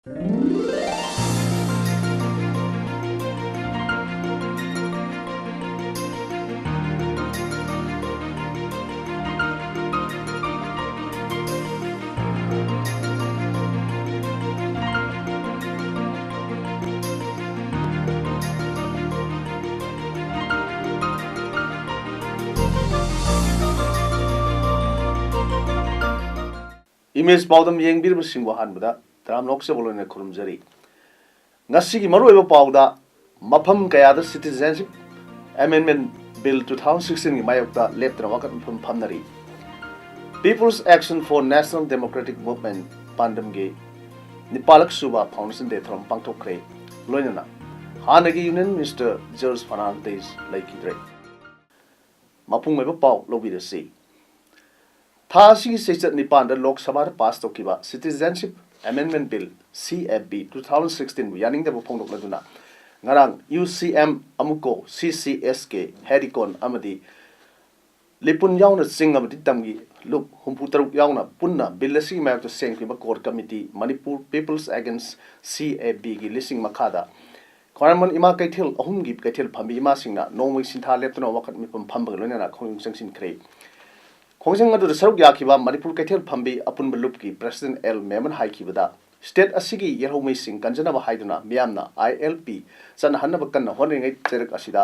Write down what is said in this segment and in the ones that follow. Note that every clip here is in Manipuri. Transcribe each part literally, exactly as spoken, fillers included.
ꯏꯃꯦꯖ ꯄꯥꯎꯗꯝ ꯌꯦꯡꯕꯤꯔꯤꯕꯁꯤꯡꯕꯨ ꯑꯍꯥꯟꯕꯗ ꯇꯔꯥꯝꯅ ꯑꯣꯛꯆꯕ ꯂꯣꯏꯅ ꯈꯨꯔꯨꯝꯖꯔꯤ꯫ ꯉꯁꯤꯒꯤ ꯃꯔꯨꯑꯣꯏꯕ ꯄꯥꯎꯗ, ꯃꯐꯝ ꯀꯌꯥꯗ Citizenship Amendment Bill two thousand sixteen ꯒꯤ ꯃꯥꯌꯣꯛꯇ ꯂꯦꯞꯇꯅ ꯋꯥꯀꯠ ꯃꯤꯐꯝ ꯐꯝꯅꯔꯤ꯫ People's Action for National Democratic Movement ꯄꯥꯟꯗꯝꯒꯤ ꯅꯤꯄꯥꯜꯂꯛ ꯁꯨꯕ Foundation Day ꯊꯧꯔꯝ ꯄꯥꯡꯊꯣꯛꯈ꯭ꯔꯦ꯫ ꯂꯣꯏꯅꯅ ꯍꯥꯟꯅꯒꯤ Union Minister George Fernandes ꯂꯩꯈꯤꯗ꯭ꯔꯦ꯫ ꯃꯄꯨꯡ ꯑꯣꯏꯕ ꯄꯥꯎ ꯂꯧꯕꯤꯔꯁꯤ꯫ ꯊꯥ ꯑꯁꯤꯒꯤ ꯆꯩꯆꯠ ꯅꯤꯄꯥꯟꯗ ꯂꯣꯛ ꯁꯚꯥꯗ ꯄꯥꯁ ꯇꯧꯈꯤꯕ Citizenship Amendment Bill, C A B, two thousand sixteen ꯕꯨ ꯌꯥꯅꯤꯡꯗꯕ ꯐꯣꯡꯗꯣꯛꯂꯗꯨꯅ ꯉꯔꯥꯡ U C M, ꯑꯃꯨꯀꯣ, C C S K, ꯍꯦꯔꯤꯀꯣꯟ ꯑꯃꯗꯤ ꯂꯤꯄꯨꯟ ꯌꯥꯎꯅ ꯆꯤꯡ ꯑꯃꯗꯤ ꯇꯝꯒꯤ ꯂꯨꯞ ꯍꯨꯝꯐꯨ ꯇꯔꯨꯛ ꯌꯥꯎꯅ ꯄꯨꯟꯅ ꯕꯤꯜ ꯑꯁꯤꯒꯤ ꯃꯥꯌꯣꯛꯇ ꯁꯦꯝꯈꯤꯕ core committee, Manipur People's Against C A B ꯒꯤ ꯂꯤꯁꯤꯡ ꯃꯈꯥꯗ ꯈ꯭ꯋꯥꯏꯔꯝꯕꯟ ꯏꯃꯥ ꯀꯩꯊꯦꯜ ꯑꯍꯨꯝꯒꯤ ꯀꯩꯊꯦꯜ ꯐꯝꯕꯤ ꯏꯃꯥꯁꯤꯡꯅ ꯅꯣꯡꯃꯒꯤ ꯁꯤꯟꯊꯥ ꯂꯦꯞꯇꯅ ꯋꯥꯀꯠ ꯃꯤꯐꯝ ꯐꯝꯕꯒ ꯂꯣꯏꯅꯅ ꯈꯣꯡꯖꯪ ꯆꯪꯁꯤꯟꯈ꯭ꯔꯦ꯫ ꯈꯣꯡꯖꯪ ꯑꯗꯨꯗ ꯁꯔꯨꯛ ꯌꯥꯈꯤꯕ ꯃꯅꯤꯄꯨꯔ ꯀꯩꯊꯦꯜ ꯐꯝꯕꯤ ꯑꯄꯨꯟꯕ ꯂꯨꯞꯀꯤ President L ꯃꯦꯃꯟ ꯍꯥꯏꯈꯤꯕꯗ, state ꯑꯁꯤꯒꯤ ꯌꯦꯜꯍꯧꯃꯩꯁꯤꯡ ꯀꯟꯖꯅꯕ ꯍꯥꯏꯗꯨꯅ ꯃꯤꯌꯥꯝꯅ I L P ꯆꯠꯅꯍꯟꯅꯕ ꯀꯟꯅ ꯍꯣꯠꯅꯔꯤꯉꯩ ꯆꯩꯔꯛ ꯑꯁꯤꯗ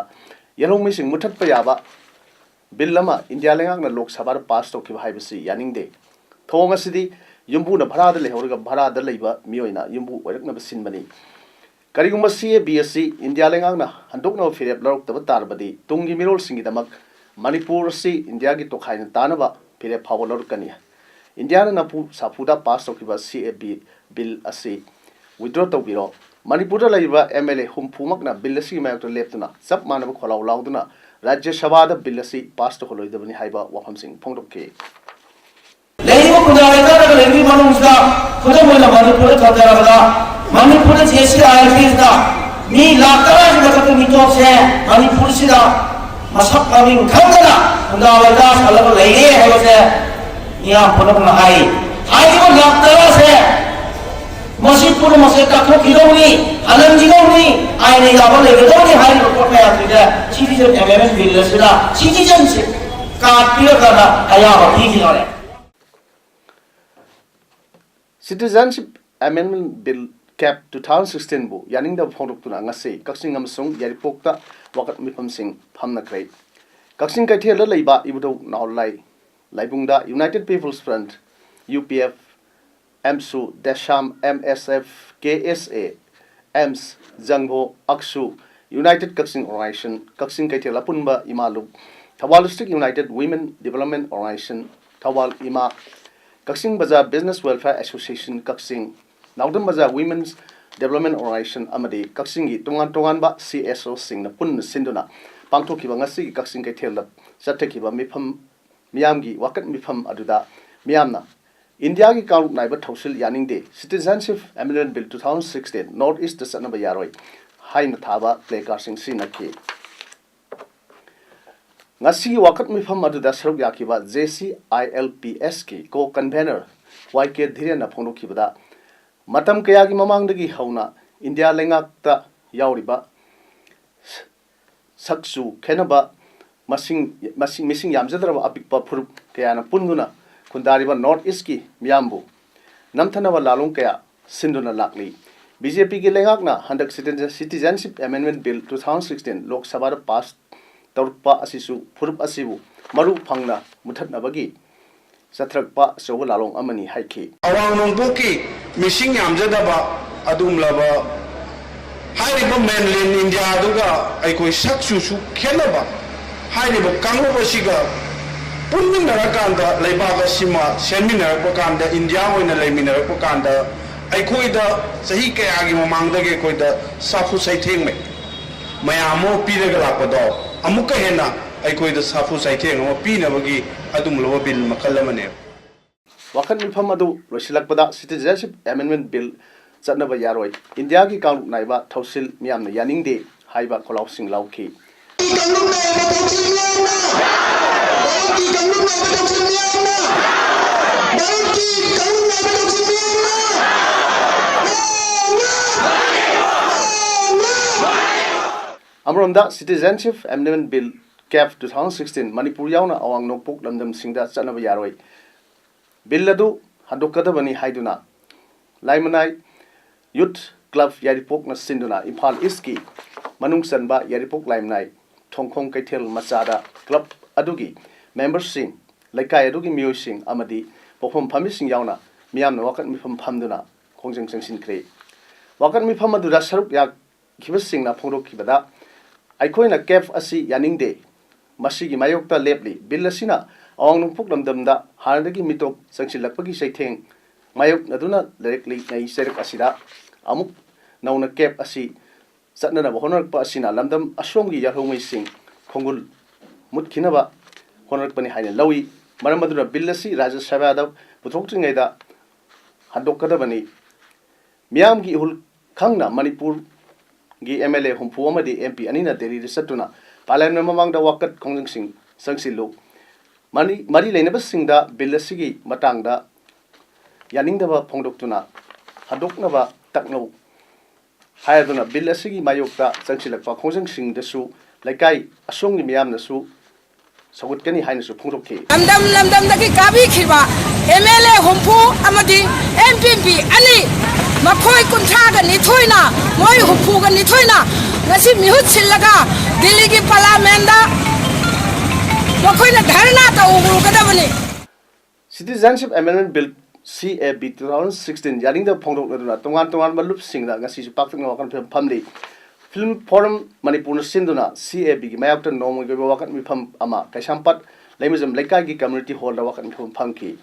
ꯌꯦꯜꯍꯧꯃꯩꯁꯤꯡ ꯃꯨꯊꯠꯄ ꯌꯥꯕ ꯕꯤꯜ ꯑꯃ ꯏꯟꯗꯤꯌꯥ ꯂꯩꯉꯥꯛꯅ ꯂꯣꯛ ꯁꯚꯥꯗ ꯄꯥꯁ ꯇꯧꯈꯤꯕ ꯍꯥꯏꯕꯁꯤ ꯌꯥꯅꯤꯡꯗꯦ꯫ ꯊꯧꯑꯣꯡ ꯑꯁꯤꯗꯤ ꯌꯨꯝꯕꯨꯅ ꯚꯔꯥꯗ ꯂꯩꯍꯧꯔꯒ ꯚꯔꯥꯗ ꯂꯩꯕ ꯃꯤꯑꯣꯏꯅ ꯌꯨꯝꯕꯨ ꯑꯣꯏꯔꯛꯅꯕ ꯁꯤꯟꯕꯅꯤ꯫ ꯀꯔꯤꯒꯨꯝꯕ C A B ꯑꯁꯤ ꯏꯟꯗꯤꯌꯥ ꯂꯩꯉꯥꯛꯅ ꯍꯟꯗꯣꯛꯅꯕ ꯐꯤꯔꯦꯞ ꯂꯧꯔꯛꯇꯕ ꯇꯥꯔꯕꯗꯤ ꯇꯨꯡꯒꯤ ꯃꯤꯔꯣꯜꯁꯤꯡꯒꯤꯗꯃꯛ ꯃꯅꯤꯄꯨꯔ ꯑꯁꯤ ꯏꯟꯗꯤꯌꯥꯒꯤ ꯇꯣꯈꯥꯏꯅ ꯇꯥꯅꯕ ꯐꯤꯔꯦꯞ ꯐꯥꯎꯕ ꯂꯧꯔꯛꯀꯅꯤ꯫ ꯏꯟꯗꯤꯌꯥꯅ ꯅꯝꯐꯨ ꯁꯥꯐꯨꯗ ꯄꯥꯁ ꯇꯧꯈꯤꯕ C A B ꯕꯤꯜ ꯑꯁꯤ withdraw ꯇꯧꯕꯤꯔꯣ꯫ ꯃꯅꯤꯄꯨꯔꯗ ꯂꯩꯔꯤꯕ M L A ꯍꯨꯝꯐꯨꯃꯛꯅ ꯕꯤꯜ ꯑꯁꯤꯒꯤ ꯃꯥꯌꯣꯛꯇ ꯂꯦꯞꯇꯨꯅ ꯆꯞ ꯃꯥꯟꯅꯕ ꯈꯣꯜꯂꯥꯎ ꯂꯥꯎꯗꯨꯅ ꯔꯥꯖ꯭ꯌ ꯁꯚꯥꯗ ꯕꯤꯜ ꯑꯁꯤ ꯄꯥꯁ ꯇꯧꯍꯜꯂꯣꯏꯗꯕꯅꯤ ꯍꯥꯏꯕ ꯋꯥꯐꯝꯁꯤꯡ ꯐꯣꯡꯗꯣꯛꯈꯤ꯫ ꯂꯩꯔꯤꯕ ꯈꯨꯟꯗꯥ ꯂꯩꯇꯥꯔꯒ ꯂꯩꯔꯤꯕ ꯃꯅꯨꯡꯁꯤꯗ, ꯈꯨꯗꯝ ꯑꯣꯏꯅ ꯃꯅꯤꯄꯨꯔꯗ ꯊꯝꯖꯔꯕꯗ, ꯃꯅꯤꯄꯨꯔꯗ J C I L T ꯁꯤꯗ ꯃꯤ ꯂꯥꯈ ꯇꯔꯥꯒꯤ ꯃꯊꯛꯇ ꯃꯤꯇꯣꯞꯁꯦ ꯃꯅꯤꯄꯨꯔꯁꯤꯗ ꯃꯁꯛ ꯃꯃꯤꯡ ꯈꯪꯗꯅ ꯈꯨꯟꯗꯥ ꯂꯩꯇꯥ ꯁꯥꯜꯂꯒ ꯂꯩꯔꯦ ꯍꯥꯏꯕꯁꯦ ꯃꯤꯌꯥꯝ ꯄꯨꯝꯅꯃꯛꯅ ꯍꯥꯏ꯫ ꯍꯥꯏꯔꯤꯕ ꯂꯥꯈ ꯇꯔꯥꯁꯦ ꯃꯁꯤ ꯄꯨꯝꯅꯃꯛꯁꯦ ꯀꯛꯊꯣꯛꯈꯤꯗꯧꯅꯤ, ꯍꯜꯍꯟꯈꯤꯗꯧꯅꯤ, ꯑꯥꯏꯟꯅ ꯌꯥꯕ ꯂꯩꯒꯗꯧꯅꯤ ꯍꯥꯏꯔꯤꯕ ꯄꯣꯠ ꯃꯌꯥꯝꯁꯤꯗ Citizen Amendment Bill ꯑꯁꯤꯅ citizenship card ꯄꯤꯔꯀꯥꯟꯗ ꯑꯌꯥꯕ ꯄꯤꯈꯤꯗꯧꯔꯦ꯫ Citizenship Amendment Bill, cap, two thousand sixteen ꯕꯨ ꯌꯥꯅꯤꯡꯗꯕ ꯐꯣꯡꯗꯣꯛꯇꯨꯅ ꯉꯁꯤ ꯀꯛꯆꯤꯡ ꯑꯃꯁꯨꯡ ꯌꯥꯏꯔꯤꯄꯣꯛꯇ ꯋꯥꯀꯠ ꯃꯤꯐꯝꯁꯤꯡ ꯐꯝꯅꯈ꯭ꯔꯦ꯫ ꯀꯛꯆꯤꯡ ꯀꯩꯊꯦꯜꯗ ꯂꯩꯕ ꯏꯕꯨꯙꯧ ꯅꯥꯎꯔꯦꯜ ꯂꯥꯏ ꯂꯥꯏꯕꯨꯡꯗ United People's Front, U P F, ꯑꯦꯝꯁꯨ, Desam, M S F, K S A, ꯑꯦꯝꯁ, ꯖꯪꯚꯣ, ꯑꯛꯁꯨ, United Kakching Organization, Kakching Keithel ꯑꯄꯨꯟꯕ ꯏꯃꯥ ꯂꯨꯞ, Thoubal District United Women Development Organization, Thoubal ꯏꯃꯥ, ꯀꯛꯆꯤꯡ ꯕꯖꯥꯔ Business Welfare Association ꯀꯛꯆꯤꯡ, ꯅꯥꯎꯗꯝ ꯕꯖꯥꯔ Women's Development Organization ꯑꯃꯗꯤ ꯀꯛꯆꯤꯡꯒꯤ ꯇꯣꯉꯥꯟ ꯇꯣꯉꯥꯟꯕ C S O ꯁꯤꯡꯅ ꯄꯨꯟꯅ ꯁꯤꯟꯗꯨꯅ ꯄꯥꯡꯊꯣꯛꯈꯤꯕ ꯉꯁꯤꯒꯤ ꯀꯛꯆꯤꯡ ꯀꯩꯊꯦꯜꯗ ꯆꯠꯊꯈꯤꯕ ꯃꯤꯐꯝ, ꯃꯤꯌꯥꯝꯒꯤ ꯋꯥꯀꯠ ꯃꯤꯐꯝ ꯑꯗꯨꯗ ꯃꯤꯌꯥꯝꯅ "ꯏꯟꯗꯤꯌꯥꯒꯤ ꯀꯥꯡꯂꯨꯞ ꯅꯥꯏꯕ ꯊꯧꯁꯤꯜ ꯌꯥꯅꯤꯡꯗꯦ, Citizenship Amendment Bill two thousand sixteen North East ꯆꯠꯅꯕ ꯌꯥꯔꯣꯏ" ꯍꯥꯏꯅ ꯊꯥꯕ placard ꯁꯤꯡ ꯁꯤꯖꯤꯟꯅꯈꯤ꯫ ꯉꯁꯤꯒꯤ ꯋꯥꯀꯠ ꯃꯤꯐꯝ ꯑꯗꯨꯗ ꯁꯔꯨꯛ ꯌꯥꯈꯤꯕ J C I L P S ꯀꯤ co-convener Y K ꯙꯤꯔꯦꯟꯅ ꯐꯣꯡꯗꯣꯛꯈꯤꯕꯗ, ꯃꯇꯝ ꯀꯌꯥꯒꯤ ꯃꯃꯥꯡꯗꯒꯤ ꯍꯧꯅ ꯏꯟꯗꯤꯌꯥ ꯂꯩꯉꯥꯛꯇ ꯌꯥꯎꯔꯤꯕ ꯁꯛꯆꯨ ꯈꯦꯟꯅꯕ, ꯃꯁꯤꯡ, ꯃꯁꯤꯡ, ꯃꯤꯁꯤꯡ ꯌꯥꯝꯖꯗ꯭ꯔꯕ ꯑꯄꯤꯛꯄ ꯐꯨꯔꯨꯞ ꯀꯌꯥꯅ ꯄꯨꯟꯗꯨꯅ ꯈꯨꯟꯗꯥꯔꯤꯕ North East ꯀꯤ ꯃꯤꯌꯥꯝꯕꯨ ꯅꯝꯊꯅꯕ ꯂꯥꯂꯣꯡ ꯀꯌꯥ ꯁꯤꯟꯗꯨꯅ ꯂꯥꯛꯂꯤ꯫ B J P ꯒꯤ ꯂꯩꯉꯥꯛꯅ ꯍꯟꯗꯛ Citizen-, Citizenship Amendment Bill two thousand sixteen ꯂꯣꯛ ꯁꯚꯥꯗ pass ꯇꯧꯔꯛꯄ ꯑꯁꯤꯁꯨ ꯐꯨꯔꯨꯞ ꯑꯁꯤꯕꯨ ꯃꯔꯨ ꯐꯪꯅ ꯃꯨꯊꯠꯅꯕꯒꯤ ꯆꯠꯊꯔꯛꯄ ꯑꯆꯧꯕ ꯂꯥꯂꯣꯡ ꯑꯃꯅꯤ ꯍꯥꯏꯈꯤ꯫ ꯑꯋꯥꯡ ꯅꯣꯡꯄꯣꯛꯀꯤ ꯃꯤꯁꯤꯡ ꯌꯥꯝꯖꯗꯕ ꯑꯗꯨꯒꯨꯝꯂꯕ ꯍꯥꯏꯔꯤꯕ mainland ꯏꯟꯗꯤꯌꯥꯗꯨꯒ ꯑꯩꯈꯣꯏ ꯁꯛ ꯆꯨꯁꯨ ꯈꯦꯠꯅꯕ ꯍꯥꯏꯔꯤꯕ ꯀꯥꯡꯂꯨꯞ ꯑꯁꯤꯒ ꯄꯨꯟꯃꯤꯟꯅꯔꯀꯥꯟꯗ, ꯂꯩꯕꯥꯛ ꯑꯁꯤꯃ ꯁꯦꯝꯃꯤꯟꯅꯔꯛꯄ ꯀꯥꯟꯗ, ꯏꯟꯗꯤꯌꯥ ꯑꯣꯏꯅ ꯂꯩꯃꯤꯟꯅꯔꯛꯄ ꯀꯥꯟꯗ, ꯑꯩꯈꯣꯏꯗ ꯆꯍꯤ ꯀꯌꯥꯒꯤ ꯃꯃꯥꯡꯗꯒꯤ ꯑꯩꯈꯣꯏꯗ ꯁꯥꯐꯨ ꯁꯩꯊꯦꯡꯃꯩ ꯃꯌꯥꯝ ꯑꯃ ꯄꯤꯔꯒ ꯂꯥꯛꯄꯗꯣ ꯑꯃꯨꯛꯀ ꯍꯦꯟꯅ ꯑꯩꯈꯣꯏꯗ ꯁꯥꯐꯨ ꯁꯩꯊꯦꯡ ꯑꯃ ꯄꯤꯅꯕꯒꯤ ꯑꯗꯨꯒꯨꯝꯂꯕ bill ꯃꯈꯜ ꯑꯃꯅꯦꯕ꯫ ꯋꯥꯀꯠ ꯃꯤꯐꯝ ꯑꯗꯨ ꯂꯣꯏꯁꯤꯜꯂꯛꯄꯗ Citizenship Amendment Bill ꯆꯠꯅꯕ ꯌꯥꯔꯣꯏ, ꯏꯟꯗꯤꯌꯥꯒꯤ ꯀꯥꯡꯂꯨꯞ ꯅꯥꯏꯕ ꯊꯧꯁꯤꯜ ꯃꯤꯌꯥꯝꯅ ꯌꯥꯅꯤꯡꯗꯦ ꯍꯥꯏꯕ ꯈꯣꯜꯂꯥꯎꯁꯤꯡ ꯂꯥꯎꯈꯤ꯫ ꯀꯥꯡꯂꯨꯞ ꯅꯥꯏꯕ ꯊꯧꯁꯤꯜ ꯃꯤꯌꯥꯝꯅ! ꯚꯥꯔꯠꯀꯤ ꯀꯥꯡꯂꯨꯞ ꯅꯥꯏꯕ ꯊꯧꯁꯤꯜ ꯃꯤꯌꯥꯝꯅ! ꯚꯥꯔꯠꯀꯤ ꯀꯥꯡꯂꯨꯞ ꯅꯥꯏꯕ ꯊꯧꯁꯤꯜ ꯃꯤꯌꯥꯝꯅ! ꯑꯃꯔꯣꯝꯗ, Citizenship Amendment Bill, ꯀꯦꯞ, ꯇꯨ ꯊꯥꯎꯖꯟ ꯁꯤꯛꯁꯇꯤꯟ ꯃꯅꯤꯄꯨꯔ ꯌꯥꯎꯅ ꯑꯋꯥꯡ ꯅꯣꯡꯄꯣꯛ ꯂꯝꯗꯝꯁꯤꯡꯗ ꯆꯠꯅꯕ ꯌꯥꯔꯣꯏ, ꯕꯤꯜ ꯑꯗꯨ ꯍꯟꯗꯣꯛꯀꯗꯕꯅꯤ ꯍꯥꯏꯗꯨꯅ ꯂꯥꯏꯃꯅꯥꯏ ꯌꯨꯊ ꯀ꯭ꯂꯕ ꯌꯥꯏꯔꯤꯄꯣꯛꯅ ꯁꯤꯟꯗꯨꯅ ꯏꯝꯐꯥꯜ ꯏꯁꯀꯤ ꯃꯅꯨꯡ ꯆꯟꯕ ꯌꯥꯏꯔꯤꯄꯣꯛ ꯂꯥꯏꯃꯅꯥꯏ ꯊꯣꯡꯈꯣꯡ ꯀꯩꯊꯦꯜ ꯃꯆꯥꯗ ꯀ꯭ꯂꯕ ꯑꯗꯨꯒꯤ ꯃꯦꯝꯕꯔꯁꯤꯡ, ꯂꯩꯀꯥꯏ ꯑꯗꯨꯒꯤ ꯃꯤꯑꯣꯏꯁꯤꯡ ꯑꯃꯗꯤ ꯄꯣꯛꯐꯝ ꯐꯝꯃꯤꯁꯤꯡ ꯌꯥꯎꯅ ꯃꯤꯌꯥꯝꯅ ꯋꯥꯀꯠ ꯃꯤꯐꯝ ꯐꯝꯗꯨꯅ ꯈꯣꯡꯖꯪ ꯆꯪꯁꯤꯟꯈ꯭ꯔꯦ꯫ ꯋꯥꯀꯠ ꯃꯤꯐꯝ ꯑꯗꯨꯗ ꯁꯔꯨꯛ ꯌꯥꯈꯤꯕꯁꯤꯡꯅ ꯐꯣꯡꯗꯣꯛꯈꯤꯕꯗ, "ꯑꯩꯈꯣꯏꯅ ꯀꯦꯞ ꯑꯁꯤ ꯌꯥꯅꯤꯡꯗꯦ, ꯃꯁꯤꯒꯤ ꯃꯥꯌꯣꯛꯇ ꯂꯦꯞꯂꯤ꯫ ꯕꯤꯜ ꯑꯁꯤꯅ ꯑꯋꯥꯡ ꯅꯣꯡꯄꯣꯛ ꯂꯝꯗꯝꯗ ꯍꯥꯟꯅꯗꯒꯤ ꯃꯤꯇꯣꯞ ꯆꯪꯁꯤꯜꯂꯛꯄꯒꯤ ꯆꯩꯊꯦꯡ ꯃꯥꯌꯣꯛꯅꯗꯨꯅ ꯂꯩꯔꯛꯂꯤꯉꯩ ꯆꯩꯔꯛ ꯑꯁꯤꯗ ꯑꯃꯨꯛ ꯅꯧꯅ ꯀꯦꯞ ꯑꯁꯤ ꯆꯠꯅꯅꯕ ꯍꯣꯠꯅꯔꯛꯄ ꯑꯁꯤꯅ ꯂꯝꯗꯝ ꯑꯁꯣꯝꯒꯤ ꯌꯥꯜꯍꯧꯉꯩꯁꯤꯡ ꯈꯣꯡꯒꯨꯜ ꯃꯨꯠꯈꯤꯅꯕ ꯍꯣꯠꯅꯔꯛꯄꯅꯤ ꯍꯥꯏꯅ ꯂꯧꯏ꯫ ꯃꯔꯝ ꯑꯗꯨꯅ ꯕꯤꯜ ꯑꯁꯤ ꯔꯥꯖ꯭ꯌ ꯁꯚꯥꯗ ꯄꯨꯊꯣꯛꯇ꯭ꯔꯤꯉꯩꯗ ꯍꯟꯗꯣꯛꯀꯗꯕꯅꯤ꯫ ꯃꯤꯌꯥꯝꯒꯤ ꯏꯍꯨꯜ ꯈꯪꯅ ꯃꯅꯤꯄꯨꯔꯒꯤ ꯑꯦꯝ ꯑꯦꯜ ꯑꯦ ꯍꯨꯝꯐꯨ ꯑꯃꯗꯤ ꯑꯦꯝ ꯄꯤ ꯑꯅꯤꯅ ꯗꯦꯜꯂꯤꯗ ꯆꯠꯇꯨꯅ ꯄꯥꯔꯂꯤꯌꯥꯃꯦꯟ ꯃꯃꯥꯡꯗ ꯋꯥꯀꯠ ꯈꯣꯡꯖꯪꯁꯤꯡ ꯆꯪꯁꯤꯜꯂꯨ꯫ ꯃꯔꯤ, ꯃꯔꯤ ꯂꯩꯅꯕꯁꯤꯡꯗ ꯕꯤꯜ ꯑꯁꯤꯒꯤ ꯃꯇꯥꯡꯗ ꯌꯥꯅꯤꯡꯗꯕ ꯐꯣꯡꯗꯣꯛꯇꯨꯅ ꯍꯟꯗꯣꯛꯅꯕ ꯇꯛꯅꯧ" ꯍꯥꯏꯗꯨꯅ ꯕꯤꯜ ꯑꯁꯤꯒꯤ ꯃꯥꯌꯣꯛꯇ ꯆꯪꯁꯤꯜꯂꯛꯄ ꯈꯣꯡꯖꯪꯁꯤꯡꯗꯁꯨ ꯂꯩꯀꯥꯏ ꯑꯁꯣꯝꯒꯤ ꯃꯤꯌꯥꯝꯅꯁꯨ ꯁꯧꯒꯠꯀꯅꯤ ꯍꯥꯏꯅꯁꯨ ꯐꯣꯡꯗꯣꯛꯈꯤ꯫ ꯂꯝꯗꯝ ꯂꯝꯗꯝꯗꯒꯤ ꯀꯥꯕꯤꯈꯤꯕ ꯑꯦꯝ ꯑꯦꯜ ꯑꯦ ꯍꯨꯝꯐꯨ ꯑꯃꯗꯤ ꯑꯦꯝ ꯄꯤ ꯄꯤ ꯑꯅꯤ, ꯃꯈꯣꯏ ꯀꯨꯟꯊ꯭ꯔꯥꯒ ꯅꯤꯊꯣꯏꯅ, ꯃꯣꯏ ꯍꯨꯝꯐꯨꯒ ꯅꯤꯊꯣꯏꯅ ꯉꯁꯤ ꯃꯤꯍꯨꯠ ꯁꯤꯜꯂꯒ ꯗꯤꯜꯂꯤꯒꯤ ꯄꯥꯔꯂꯤꯌꯥꯃꯦꯟꯗ ꯃꯈꯣꯏꯅ ꯙꯔꯅꯥ ꯇꯧꯔꯨꯒꯗꯕꯅꯤ꯫ Citizenship Amendment Bill, ꯁꯤ A B, two thousand sixteen ꯌꯥꯅꯤꯡꯗꯕ ꯐꯣꯡꯗꯣꯛꯅꯗꯨꯅ ꯇꯣꯉꯥꯟ ꯇꯣꯉꯥꯟꯕ ꯂꯨꯞꯁꯤꯡꯗ ꯉꯁꯤꯁꯨ ꯄꯥꯛꯇꯛꯅ ꯋꯥꯀꯠ ꯃꯤꯐꯝ ꯐꯝꯂꯤ꯫ ꯐꯤꯜꯝ ꯐꯣꯔꯝ ꯃꯅꯤꯄꯨꯔꯅ ꯁꯤꯟꯗꯨꯅ ꯁꯤ ꯑꯦ ꯕꯤꯒꯤ ꯃꯥꯌꯣꯛꯇ ꯅꯣꯡꯃꯒꯤ ꯑꯣꯏꯕ ꯋꯥꯀꯠ ꯃꯤꯐꯝ ꯑꯃ ꯀꯩꯁꯥꯝꯄꯥꯠ ꯂꯩꯃꯖꯝ ꯂꯩꯀꯥꯏꯒꯤ ꯀꯝꯃ꯭ꯌꯨꯅꯤꯇꯤ ꯍꯣꯜꯗ ꯋꯥꯀꯠ ꯃꯤꯐꯝ ꯐꯝꯈꯤ꯫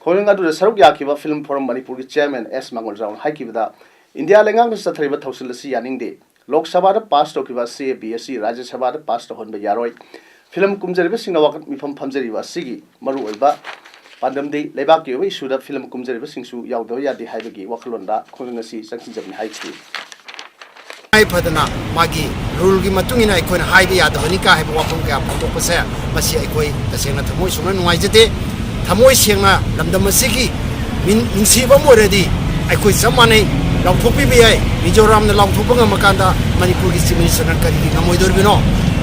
ꯈꯣꯡꯖꯪ ꯑꯗꯨꯗ ꯁꯔꯨꯛ ꯌꯥꯈꯤꯕ ꯐꯤꯜꯝ ꯐꯣꯔꯝ ꯃꯅꯤꯄꯨꯔꯒꯤ ꯆꯤꯌꯥꯔꯃꯦꯟ ꯑꯦꯁ ꯃꯥꯡꯒꯣꯜꯖꯥꯎꯅ ꯍꯥꯏꯈꯤꯕꯗ, "ꯏꯟꯗꯤꯌꯥ ꯂꯩꯉꯥꯛꯅ ꯆꯠꯊꯔꯤꯕ ꯊꯧꯁꯤꯜ ꯑꯁꯤ ꯌꯥꯅꯤꯡꯗꯦ꯫ ꯂꯣꯛ ꯁꯚꯥꯗ ꯄꯥꯁ ꯇꯧꯈꯤꯕ ꯁꯤ ꯑꯦ ꯕꯤ ꯑꯁꯤ ꯔꯥꯖ꯭ꯌ ꯁꯚꯥꯗ ꯄꯥꯁ ꯇꯧꯍꯟꯕ ꯌꯥꯔꯣꯏ꯫ ꯐꯤꯂꯝ ꯀꯨꯝꯖꯔꯤꯕꯁꯤꯡꯅ ꯋꯥꯀꯠ ꯃꯤꯐꯝ ꯐꯝꯖꯔꯤꯕ ꯑꯁꯤꯒꯤ ꯃꯔꯨꯑꯣꯏꯕ ꯄꯥꯟꯗꯝꯗꯤ ꯂꯩꯕꯥꯛꯀꯤ ꯑꯣꯏꯕ ꯏꯁꯨꯗ ꯐꯤꯂꯝ ꯀꯨꯝꯖꯔꯤꯕꯁꯤꯡꯁꯨ ꯌꯥꯎꯗꯕ ꯌꯥꯗꯦ" ꯍꯥꯏꯕꯒꯤ ꯋꯥꯈꯜꯂꯣꯟꯗ ꯈꯣꯡꯖꯪ ꯑꯁꯤ ꯆꯪꯁꯤꯟꯖꯕꯅꯤ ꯍꯥꯏꯈꯤ꯫ ꯇꯉꯥꯏ ꯐꯗꯅ ꯃꯥꯒꯤ ꯔꯨꯜꯒꯤ ꯃꯇꯨꯡ ꯏꯟꯅ ꯑꯩꯈꯣꯏꯅ ꯍꯥꯏꯕ ꯌꯥꯗꯕꯅꯤ ꯀꯥ ꯍꯥꯏꯕ ꯋꯥꯐꯝ ꯀꯌꯥ ꯐꯣꯡꯗꯣꯛꯄꯁꯦ, ꯃꯁꯤ ꯑꯩꯈꯣꯏ ꯇꯁꯦꯡꯅ ꯊꯃꯣꯏ ꯁꯦꯡꯅ ꯅꯨꯡꯉꯥꯏꯖꯗꯦ꯫ ꯊꯃꯣꯏ ꯁꯦꯡꯅ ꯂꯝꯗꯝ ꯑꯁꯤꯒꯤ ꯃꯤꯟ-, ꯃꯤꯅꯨꯡꯁꯤꯕ ꯑꯃ ꯑꯣꯏꯔꯗꯤ ꯑꯩꯈꯣꯏ ꯆꯞ ꯃꯥꯟꯅꯩ꯫ ꯂꯥꯎꯊꯣꯛꯄꯤꯕ ꯌꯥꯏ꯫ ꯃꯤꯖꯣꯔꯥꯝꯅ ꯂꯥꯎꯊꯣꯛꯄ ꯉꯝꯃꯀꯥꯟꯗ ꯃꯅꯤꯄꯨꯔꯒꯤ ꯆꯤꯐ ꯃꯤꯅꯤꯁꯇꯔꯅ ꯀꯔꯤꯒꯤ ꯉꯝꯃꯣꯏꯗꯧꯔꯤꯕꯅꯣ?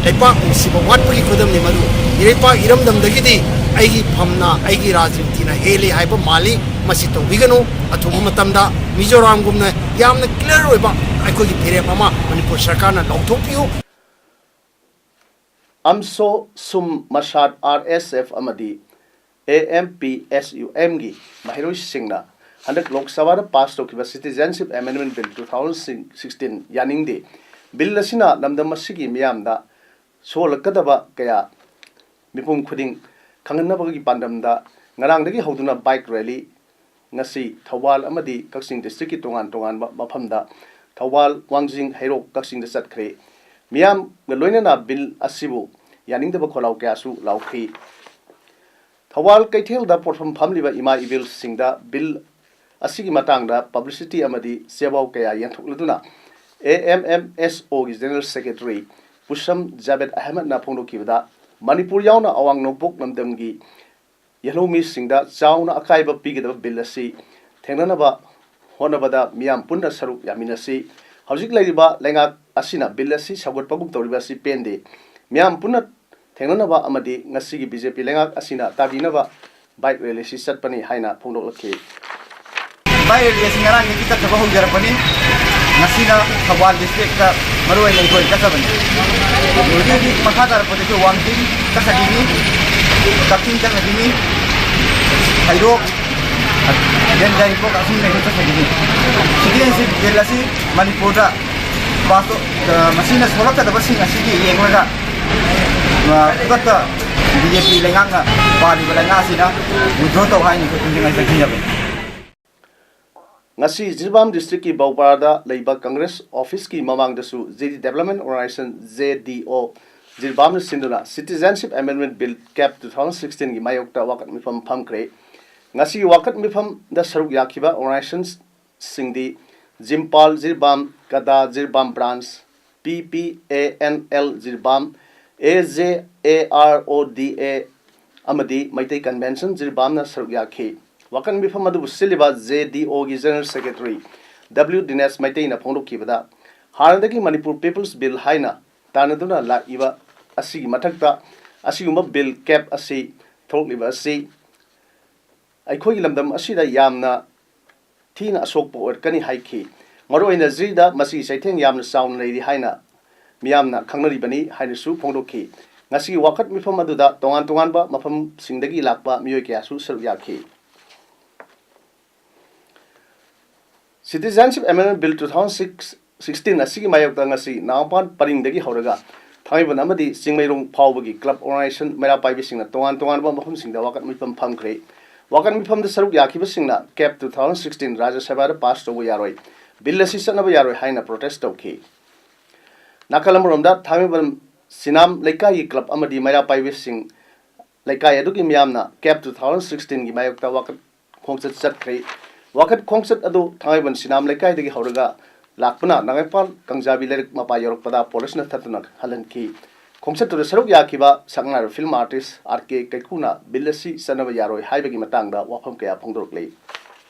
ꯂꯩꯄꯥꯛ ꯅꯨꯡꯁꯤꯕ ꯋꯥꯠꯄꯒꯤ ꯈꯨꯗꯝꯅꯤ ꯃꯗꯨ꯫ ꯏꯔꯩꯄꯥꯛ ꯏꯔꯝꯗꯝꯗꯒꯤꯗꯤ ꯑꯩꯒꯤ ꯐꯝꯅ, ꯑꯩꯒꯤ ꯔꯥꯖꯅꯤꯇꯤꯅ ꯍꯦꯜꯂꯤ ꯍꯥꯏꯕ ꯃꯥꯜꯂꯤ꯫ ꯃꯁꯤ ꯇꯧꯕꯤꯒꯅꯨ꯫ ꯑꯊꯨꯕ ꯃꯇꯝꯗ ꯃꯤꯖꯣꯔꯥꯝꯒꯨꯝꯅ ꯌꯥꯝꯅ ꯀ꯭ꯂꯤꯌꯥꯔ ꯑꯣꯏꯕ ꯑꯩꯈꯣꯏꯒꯤ ꯐꯤꯔꯦꯞ ꯑꯃ ꯃꯅꯤꯄꯨꯔ ꯁꯔꯀꯥꯔꯅ ꯂꯥꯎꯊꯣꯛꯄꯤꯌꯨ꯫ ꯑꯝꯁꯣ ꯁꯨꯝ ꯃꯁꯥꯠ, ꯑꯥꯔ ꯑꯦꯁ ꯑꯦꯐ ꯑꯃꯗꯤ A M P S U ꯑꯦꯝꯒꯤ ꯃꯍꯩꯔꯣꯏꯁꯤꯡꯅ ꯍꯟꯗꯛ ꯂꯣꯛ ꯁꯚꯥꯗ ꯄꯥꯁ ꯇꯧꯈꯤꯕ Citizenship Amendment Bill two thousand sixteen ꯌꯥꯅꯤꯡꯗꯦ꯫ ꯕꯤꯜ ꯑꯁꯤꯅ ꯂꯝꯗꯝ ꯑꯁꯤꯒꯤ ꯃꯤꯌꯥꯝꯗ ꯁꯣꯛꯍꯜꯂꯛꯀꯗꯕ ꯀꯌꯥ ꯃꯤꯄꯨꯝ ꯈꯨꯗꯤꯡ ꯈꯪꯍꯟꯅꯕꯒꯤ ꯄꯥꯟꯗꯝꯗ ꯉꯔꯥꯡꯗꯒꯤ ꯍꯧꯗꯨꯅ ꯕꯥꯏꯛ ꯔꯦꯂꯤ ꯉꯁꯤ ꯊꯧꯕꯥꯜ ꯑꯃꯗꯤ ꯀꯛꯆꯤꯡ ꯗꯤꯁꯇ꯭ꯔꯤꯛꯀꯤ ꯇꯣꯉꯥꯟ ꯇꯣꯉꯥꯟꯕ ꯃꯐꯝꯗ ꯊꯧꯕꯥꯜ, ꯋꯥꯡꯖꯤꯡ, ꯍꯩꯔꯣꯛ, ꯀꯛꯆꯤꯡꯗ ꯆꯠꯈ꯭ꯔꯦ꯫ ꯃꯤꯌꯥꯝꯒ ꯂꯣꯏꯅꯅ ꯕꯤꯜ ꯑꯁꯤꯕꯨ ꯌꯥꯅꯤꯡꯗꯕ ꯈꯣꯜꯂꯥꯎ ꯀꯌꯥꯁꯨ ꯂꯥꯎꯈꯤ꯫ ꯊꯧꯕꯥꯜ ꯀꯩꯊꯦꯜꯗ ꯄꯣꯠꯐꯝ ꯐꯝꯂꯤꯕ ꯏꯃꯥ ꯏꯕꯦꯜꯁꯤꯡꯗ ꯕꯤꯜ ꯑꯁꯤꯒꯤ ꯃꯇꯥꯡꯗ ꯄꯕ꯭ꯂꯤꯁꯤꯇꯤ ꯑꯃꯗꯤ ꯆꯦꯄꯥꯎ ꯀꯌꯥ ꯌꯦꯟꯊꯣꯛꯂꯗꯨꯅ ꯑꯦ ꯑꯦꯝ ꯑꯦꯝ ꯑꯦꯁ ꯑꯣꯒꯤ ꯖꯦꯅꯔꯦꯜ ꯁꯦꯀ꯭ꯔꯦꯇꯔꯤ ꯄꯨꯁꯝ ꯖꯥꯕꯦꯗ ꯑꯍꯃꯗꯅ ꯐꯣꯡꯗꯣꯛꯈꯤꯕꯗ, ꯃꯅꯤꯄꯨꯔ ꯌꯥꯎꯅ ꯑꯋꯥꯡ ꯅꯣꯡꯄꯣꯛ ꯂꯝꯗꯝꯒꯤ ꯌꯦꯜꯍꯧꯃꯤꯁꯤꯡꯗ ꯆꯥꯎꯅ ꯑꯀꯥꯏꯕ ꯄꯤꯒꯗꯕ ꯕꯤꯜ ꯑꯁꯤ ꯊꯦꯡꯅꯅꯕ ꯍꯣꯠꯅꯕꯗ ꯃꯤꯌꯥꯝ ꯄꯨꯟꯅ ꯁꯔꯨꯛ ꯌꯥꯃꯤꯟꯅꯁꯤ꯫ ꯍꯧꯖꯤꯛ ꯂꯩꯔꯤꯕ ꯂꯩꯉꯥꯛ ꯑꯁꯤꯅ ꯕꯤꯜ ꯑꯁꯤ ꯁꯧꯒꯠꯄꯒꯨꯝ ꯇꯧꯔꯤꯕ ꯑꯁꯤ ꯄꯦꯟꯗꯦ꯫ ꯃꯤꯌꯥꯝ ꯄꯨꯟꯅ ꯊꯦꯡꯅꯅꯕ ꯑꯃꯗꯤ ꯉꯁꯤꯒꯤ ꯕꯤ ꯖꯦ ꯄꯤ ꯂꯩꯉꯥꯛ ꯑꯁꯤꯅ ꯇꯥꯕꯤꯅꯕ ꯕꯥꯏꯛ ꯔꯦꯂꯤ ꯑꯁꯤ ꯆꯠꯄꯅꯤ ꯍꯥꯏꯅ ꯐꯣꯡꯗꯣꯛꯂꯛꯈꯤ꯫ ꯕꯥꯏꯛ ꯔꯦꯂꯤ ꯑꯁꯤ ꯉꯔꯥꯡꯗꯒꯤ ꯆꯠꯆꯕ ꯍꯧꯖꯔꯛꯄꯅꯤ꯫ ꯉꯁꯤꯅ ꯊꯧꯕꯥꯜ ꯗꯤꯁꯇ꯭ꯔꯤꯛꯇ ꯃꯔꯨꯑꯣꯏꯅ ꯑꯩꯈꯣꯏ ꯆꯠꯆꯕꯅꯤ꯫ ꯍꯧꯖꯤꯛ ꯍꯧꯖꯤꯛ ꯃꯈꯥ ꯇꯥꯔꯛꯄꯗꯁꯨ ꯋꯥꯡꯖꯤꯡ ꯆꯠꯆꯈꯤꯅꯤ, ꯀꯛꯆꯤꯡ ꯆꯠꯆꯈꯤꯅꯤ, ꯍꯩꯔꯣꯛ, ꯌꯦꯟꯖꯥꯏ ꯀꯣꯛ ꯑꯁꯨꯝ ꯂꯩꯕ ꯆꯠꯆꯈꯤꯅꯤ꯫ ꯁꯤꯇꯤꯖꯦꯟꯁꯤꯞ ꯕꯤꯜ ꯑꯁꯤ ꯃꯅꯤꯄꯨꯔꯗ ꯄꯥꯁ ꯇꯧ-, ꯑ, ꯃꯁꯤꯅ ꯁꯣꯛꯂꯛꯀꯗꯕꯁꯤꯡ ꯑꯁꯤꯒꯤ ꯌꯦꯡꯂꯒ, ꯑ, ꯈꯨꯗꯛꯇ ꯕꯤ ꯖꯦ ꯄꯤ ꯂꯩꯉꯥꯛꯅ ꯄꯥꯜꯂꯤꯕ ꯂꯩꯉꯥꯛ ꯑꯁꯤꯅ ꯋꯤꯗ꯭ꯔꯣ ꯇꯧ ꯍꯥꯏꯅ ꯑꯩꯈꯣꯏ ꯄꯨꯝꯅꯃꯛ ꯍꯥꯏꯖꯕꯅꯤ꯫ ꯉꯁꯤ ꯖꯤꯔꯤꯕꯥꯝ ꯗꯤꯁꯇ꯭ꯔꯤꯛꯀꯤ ꯕꯧꯄꯥꯔꯥꯗ ꯂꯩꯕ ꯀꯪꯒ꯭ꯔꯦꯁ ꯑꯣꯐꯤꯁꯀꯤ ꯃꯃꯥꯡꯗꯁꯨ ꯖꯦ ꯗꯤ ꯗꯦꯕꯂꯞꯃꯦꯟ ꯑꯣꯔꯒꯅꯥꯏꯖꯦꯁꯟ, ꯖꯦ ꯗꯤ ꯑꯣ, ꯖꯤꯔꯤꯕꯥꯝꯅ ꯁꯤꯟꯗꯨꯅ Citizenship Amendment Bill, ꯀꯦꯞ, two thousand sixteen ꯒꯤ ꯃꯥꯌꯣꯛꯇ ꯋꯥꯀꯠ ꯃꯤꯐꯝ ꯐꯝꯈ꯭ꯔꯦ꯫ ꯉꯁꯤꯒꯤ ꯋꯥꯀꯠ ꯃꯤꯐꯝꯗ ꯁꯔꯨꯛ ꯌꯥꯈꯤꯕ ꯑꯣꯔꯒꯅꯥꯏꯖꯦꯁꯟꯁꯤꯡꯗꯤ ꯖꯤꯝꯄꯥꯜ ꯖꯤꯔꯤꯕꯥꯝ, ꯀꯗꯥ Jiribam branch, P P A N L Jiribam, A J A R O D ꯑꯦ ꯑꯃꯗꯤ ꯃꯩꯇꯩ ꯀꯟꯚꯦꯟꯁꯟ ꯖꯤꯔꯤꯕꯥꯝꯅ ꯁꯔꯨꯛ ꯌꯥꯈꯤ꯫ ꯋꯥꯀꯠ ꯃꯤꯐꯝ ꯑꯗꯨꯕꯨ ꯁꯤꯜꯂꯤꯕ ꯖꯦ ꯗꯤ ꯑꯣꯒꯤ ꯖꯦꯅꯔꯦꯜ ꯁꯦꯀ꯭ꯔꯦꯇꯔꯤ ꯗꯕ꯭ꯂꯤꯎ ꯗꯤꯅꯦꯁ ꯃꯩꯇꯩꯅ ꯐꯣꯡꯗꯣꯛꯈꯤꯕꯗ, ꯍꯥꯟꯅꯗꯒꯤ ꯃꯅꯤꯄꯨꯔ ꯄꯤꯄꯜꯁ ꯕꯤꯜ ꯍꯥꯏꯅ ꯇꯥꯟꯅꯗꯨꯅ ꯂꯥꯛꯏꯕ ꯑꯁꯤꯒꯤ ꯃꯊꯛꯇ ꯑꯁꯤꯒꯨꯝꯕ ꯕꯤꯜ ꯀꯦꯞ ꯑꯁꯤ ꯊꯣꯛꯂꯤꯕ ꯑꯁꯤ ꯑꯩꯈꯣꯏꯒꯤ ꯂꯝꯗꯝ ꯑꯁꯤꯗ ꯌꯥꯝꯅ ꯊꯤꯅ ꯑꯁꯣꯛꯄ ꯑꯣꯏꯔꯛꯀꯅꯤ ꯍꯥꯏꯈꯤ꯫ ꯃꯔꯨꯑꯣꯏꯅ ꯖꯤꯔꯤꯗ ꯃꯁꯤꯒꯤ ꯆꯩꯊꯦꯡ ꯌꯥꯝꯅ ꯆꯥꯎꯅ ꯂꯩꯔꯤ ꯍꯥꯏꯅ ꯃꯤꯌꯥꯝꯅ ꯈꯪꯅꯔꯤꯕꯅꯤ ꯍꯥꯏꯅꯁꯨ ꯐꯣꯡꯗꯣꯛꯈꯤ꯫ ꯉꯁꯤꯒꯤ ꯋꯥꯀꯠ ꯃꯤꯐꯝ ꯑꯗꯨꯗ ꯇꯣꯉꯥꯟ ꯇꯣꯉꯥꯟꯕ ꯃꯐꯝꯁꯤꯡꯗꯒꯤ ꯂꯥꯛꯄ ꯃꯤꯑꯣꯏ ꯀꯌꯥꯁꯨ ꯁꯔꯨꯛ ꯌꯥꯈꯤ꯫ Citizenship Amendment Bill two thousand sixteen ꯑꯁꯤꯒꯤ ꯃꯥꯌꯣꯛꯇ ꯉꯁꯤ ꯅꯥꯒꯥꯃꯄꯥꯜ ꯄꯔꯤꯡꯗꯒꯤ ꯍꯧꯔꯒ ꯊꯥꯡꯃꯩꯕꯟ ꯑꯃꯗꯤ ꯆꯤꯡꯃꯩꯔꯣꯡ ꯐꯥꯎꯕꯒꯤ ꯀ꯭ꯂꯕ ꯑꯣꯔꯒꯅꯥꯏꯖꯦꯁꯟ ꯃꯩꯔꯥ ꯄꯥꯏꯕꯤꯁꯤꯡꯅ ꯇꯣꯉꯥꯟ ꯇꯣꯉꯥꯟꯕ ꯃꯐꯝꯁꯤꯡꯗ ꯋꯥꯀꯠ ꯃꯤꯐꯝ ꯐꯝꯈ꯭ꯔꯦ꯫ ꯋꯥꯀꯠ ꯃꯤꯐꯝꯗ ꯁꯔꯨꯛ ꯌꯥꯈꯤꯕꯁꯤꯡꯅ ꯀꯦꯞ two thousand sixteen ꯔꯥꯖ꯭ꯌ ꯁꯚꯥꯗ ꯄꯥꯁ ꯇꯧꯕ ꯌꯥꯔꯣꯏ, ꯕꯤꯜ ꯑꯁꯤ ꯆꯠꯅꯕ ꯌꯥꯔꯣꯏ ꯍꯥꯏꯅ ꯄ꯭ꯔꯣꯇꯦꯁ ꯇꯧꯈꯤ꯫ ꯅꯥꯀꯜ ꯑꯃꯔꯣꯝꯗ ꯊꯥꯡꯃꯩꯕꯟ ꯁꯤꯅꯥꯝ ꯂꯩꯀꯥꯏꯒꯤ ꯀ꯭ꯂꯕ ꯑꯃꯗꯤ ꯃꯩꯔꯥ ꯄꯥꯏꯕꯤꯁꯤꯡ ꯂꯩꯀꯥꯏ ꯑꯗꯨꯒꯤ ꯃꯤꯌꯥꯝꯅ ꯀꯦꯞ two thousand sixteen ꯒꯤ ꯃꯥꯌꯣꯛꯇ ꯋꯥꯀꯠ ꯈꯣꯡꯆꯠ ꯆꯠꯈ꯭ꯔꯦ꯫ ꯋꯥꯀꯠ ꯈꯣꯡꯆꯠ ꯑꯗꯨ ꯊꯥꯡꯃꯩꯕꯟ ꯁꯤꯅꯥꯝ ꯂꯩꯀꯥꯏꯗꯒꯤ ꯍꯧꯔꯒ ꯂꯥꯛꯄꯅ ꯅꯥꯒꯥꯃꯄꯥꯜ ꯀꯥꯡꯖꯥꯕꯤ ꯂꯩꯔꯛ ꯃꯄꯥ ꯌꯧꯔꯛꯄꯗ ꯄꯣꯂꯤꯁꯅ ꯊꯠꯇꯨꯅ ꯍꯜꯍꯟꯈꯤ꯫ ꯈꯣꯡꯆꯠꯇꯨꯗ ꯁꯔꯨꯛ ꯌꯥꯈꯤꯕ ꯁꯛꯅꯥꯏꯔꯕ ꯐꯤꯜꯝ ꯑꯥꯔꯇꯤꯁ ꯑꯥꯔ ꯀꯦ ꯀꯩꯀꯨꯅ ꯕꯤꯜ ꯑꯁꯤ ꯆꯠꯅꯕ ꯌꯥꯔꯣꯏ ꯍꯥꯏꯕꯒꯤ ꯃꯇꯥꯡꯗ ꯋꯥꯐꯝ ꯀꯌꯥ ꯐꯣꯡꯗꯣꯔꯛꯂꯤ꯫